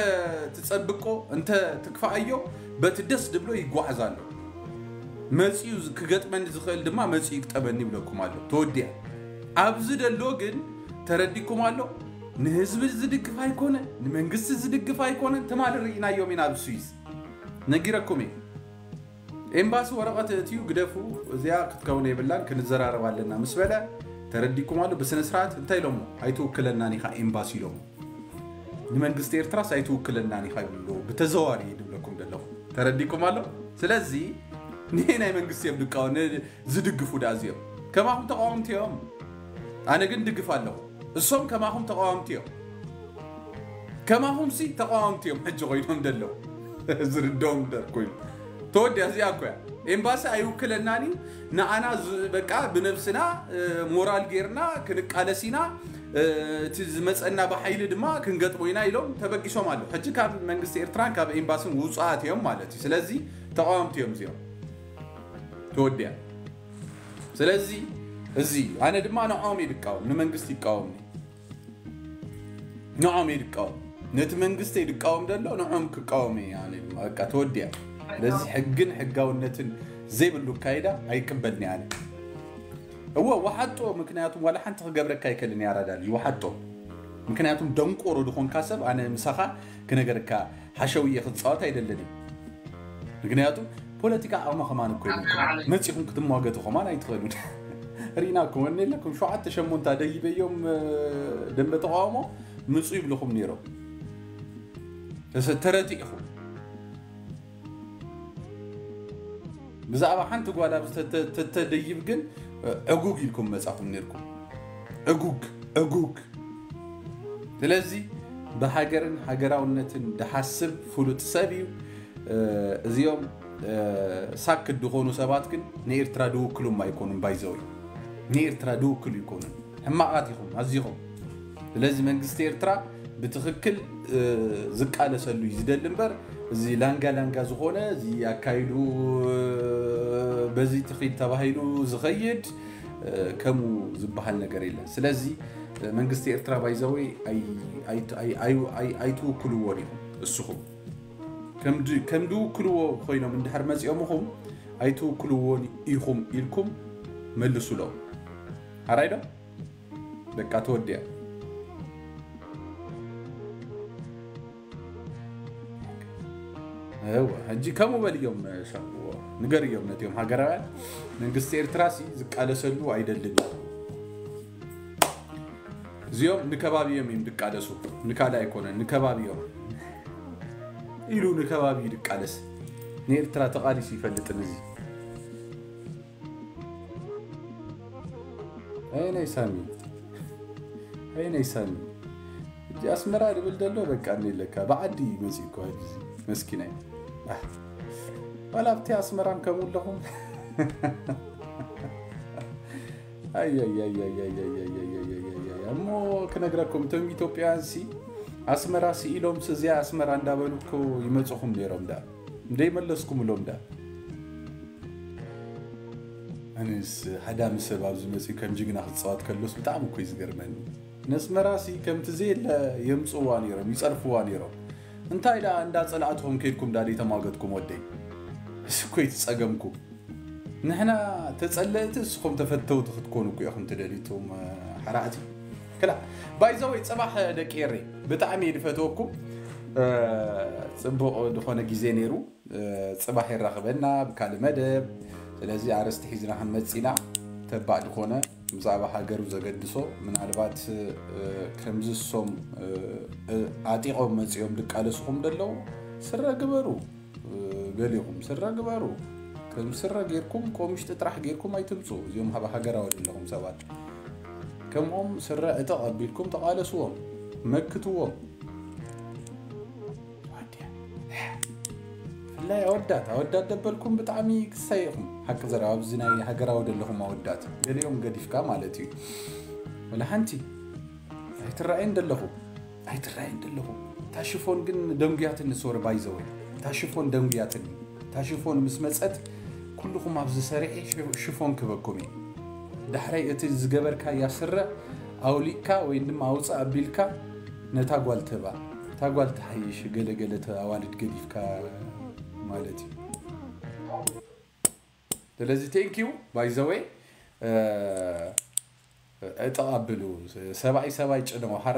ትጸብቆ እንተ ትክፋኣዮ በቲ ደስ ድብሎ ይጓዓዝ ኣሎ መጺኡ ክገጥመኒ ዝኽእል ድማ መጺኡ ይግጠመኒ ይብለኩም ኣሎ ተወዲኣ ኣብዚ ደሎ ግን ተረዲኩም ኣሎ ንህዝቢ ዝድግፍ ኣይኮነ ንመንግስቲ ዝድግፍ ኣይኮነ ትማል ርኢናዮም ኢና ኣብ ስዊዝ ነጊረኩም እየ ኤምባሲ ወረቐት እትዩ ግደፉ እዚኣ ክትከውን የብላን ክንዘራረብ ኣለና ምስ በለ ተረዲኩም ኣሎ ብስነ ስርዓት እንታይ ኢሎሞ ኣይትውክለናን ኢኻ ኤምባሲ ኢሎሞ ንመንግስቲ ኤርትራስ ኣይትውክለናን ኢኻ ይብሉ ብተዘዋሪ ድብለኩም ዘለኹ ተረዲኩም ኣሎ ስለዚ ንናይ መንግስቲ እዮም ድቃወ ዝድግፉ ዳ እዚኦም ከማኹም ተቃወምቲ እዮም ኣነ ግን ድግፍ ኣለኹ እሶም ከማኹም ተቃወምቲ እዮም ከማኹም ሲ ተቃወምቲ እዮም ሕጂ ኮይኖም ደለው ዝርደኦም ደር ኮይኑ ተወዲያ እዚኣ እኮ እያ ኤምባሲ ኣይውክለናን እዩ ንኣና በቃ ብነብስና ሞራል ጌርና ክንቃለስ ኢና እቲ ዝመፀና ብሓይሊ ድማ ክንገጥሞ ኢና ኢሎም ተበጊሶም ኣለዉ ሕጂ ካብ መንግስቲ ኤርትራን ካብ ኤምባስን ውፁኣት እዮም ማለት እዩ ስለዚ ተቃወምቲ እዮም እዚኦም ተወዲያ ስለዚ እዚ ኣነ ድማ ንዖም ይድቃወም ንመንግስቲ ይቃወምኒ ንዖም ይድቃወም ነቲ መንግስቲ ይድቃወም ዘሎ ንዖም ክቃወም እየ ኣነ ድማ በቃ ተወዲያ ስለዚ ሕግን ሕጋውነትን ዘይብሉ ካይዳ ኣይቅበልኒ ኣነ እወ ወሓጦ ምክንያቱም ዋላ ሓንቲ ክገብረካ ኣይከልን ያራዳል ይወሓጦ ምክንያቱም ደንቆሮ ዝኾንካ ሰብ ኣነ ምሳኻ ክነገርካ ሓሸውየ ክፃወት ኣይደለኒ ምክንያቱ ፖለቲካ ኣቕሚ ከማን እኮ መፂኹም ክትሟገቱ ከማን ኣይትኽእሉን ርኢናኩም ወኒ የለኩም ሸውዓተ ሸሞንታ ደይበዮም ደንበ ተቃውሞ ምፁ ይብልኹም ነይሮም ተረቲእኹም ብዛዕባ ሓንቲ ጓል ኣብ ተተደይብ ግን ዕጉግ ኢልኩም መጻኹም ነርኩም ዕጉግ ዕጉግ ስለዚ ብሃገርን ሃገራውነትን ድሓስብ ፍሉጥ ሰብ እዩ እዚኦም ሳክት ዝኾኑ ሰባት ግን ንኤርትራ ድውክሉም ኣይኮኑን ባይዘው ንኤርትራ ድውክሉ ይኮኑን ሕማቓት ኢኹም ኣዚኹም ስለዚ መንግስቲ ኤርትራ ብትኽክል ዝቃለሰሉ እዩ ዝደሊ እምበር እዚ ላንጋ ላንጋ ዝኾነ እዚ ኣካይዱ በዚ ትኺድ ተባሂሉ ዝኸይድ ከምኡ ዝበሃል ነገር የለን ስለዚ መንግስቲ ኤርትራ ባይዘወይ ኣይትውክልዎን ኢኹም እስኹም ከም ድውክልዎ ኮይኖም እንድሕር መፂኦምኹም ኣይትውክልዎን ኢኹም ኢልኩም መልሱሎም ኣራይዶ በቃ ተወዲያ እወ ሕጂ ከምኡ በልዮም ሸቅዎ ንገርዮም ነቲኦም ሃገራውያን መንግስቲ ኤርትራ ሲ ዝቃለሰሉ ኣይደልን እዩ እዚኦም ንከባቢዮም እዮም ድቃለሱ ንካልእ ኣይኮነን ንከባቢዮም ኢሉ ንከባቢ ድቃለስ ንኤርትራ ተቃሊሱ ይፈልጥን እዚ ኣየናይ ሳሚ ኣየናይ ሳሚ እጂ ኣስመራ ድብል ደሎ በቃ እኒ ለካ ብዓዲ ይመፅእ እኮ ሕጂ መስኪናይ ዋላ ኣብቲ ኣስመራን ከምኡ ኣለኹም እሞ ክነግረኩም እቶም ኢትዮጵያውያን ሲ ኣስመራ ስኢሎም ስዚያ ኣስመራ እንዳበሉ እኮ ይመፁኹም ነይሮም ዳ እንደይመለስኩም እሎም ዳ ኣነስ ሃዳሚ ሰብ ኣብዚ መፅኡ ከም ጅግና ክፃወት ከሎስ ብጣዕሚ እኮ እዩ ዝገርመኒ ነስመራሲ ከምቲ ዘየለ የምፅዋ ነይሮም ይፀርፍዋ ነይሮም እንታይ ዳ እንዳፀላእትኹም ከይድኩም ዳ ተማገጥኩም ወደይ እስ እኮ ይትፀገምኩም ንሕና ተፀለእቲ እስኹም ተፈተውቲ ክትኮኑ እኮ ኢኹም ትደልዩቶም ሓራእቲ ክላ ባይዘወይ ጽባሕ ደቂ ኤረይ ብጣዕሚ እየ ዝፈትወኩም። ጽቡቕ ዝኾነ ግዜ ነይሩ። ጽባሕ የራኽበና ብካልእ መደብ። ስለዚ ኣርእስቲ ሒዝና ክንመጽእ ኢና። ተባዕ ዝኾነ ብዛዕባ ሃገሩ ዘገድሶ፣ ምናልባት ከምዚ ሶም ዓጢቖም መጺኦም ድቃለስኹም ደለዉ፣ ስረ ግበሩ። ገሊኹም ስረ ግበሩ። ከም ስረ ጌርኩም ቆምሽጢ ጥራሕ ጌርኩም ኣይትምፁ። እዚኦም ሃብ ሃገራዊ ዘለኹም ሰባት ከምኦም ስረ ዕጠቕ ኣቢልኩም ተቓለስዎም፣ መክትዎም። ዋድያ። ብፍላይ ኣወዳት ኣወዳት ደበልኩም ብጣዕሚ ክሳይ ኢኹም። ሓቂ ዘረባ ኣብዚ ናይ ሃገራዊ ዘለኹም ኣወዳት ገሊኦም ገዲፍካ ማለት እዩ። ወላ ሓንቲ ኣይትረኣይን ደለኹ ኣይትረኣይን ደለኹ። እታ ሽፎን ግን ደንጉያትኒ። ሶሪ ባይዘወይ እታ ሽፎን ደንጉያትኒ። እታ ሽፎን ምስ መፀት ኩልኹም ኣብዚ ሰሪዐ ሽፎን ክበኩም እዩ። ዳሕራይ እቲ ዝገበርካያ ስረ ኣውሊቕካ ወይ ድማ ኣውፅእ ኣቢልካ ነታ ጓል ተባ እታ ጓል ትሓይሽ። ገለገለ ኣዋልድ ገዲፍካ ማለት እዩ። ስለዚ ቴንኪዩ ባይዘወይ። እጠቓብሉ ሰብኣይ ሰብኣይ ጭነው ሓረ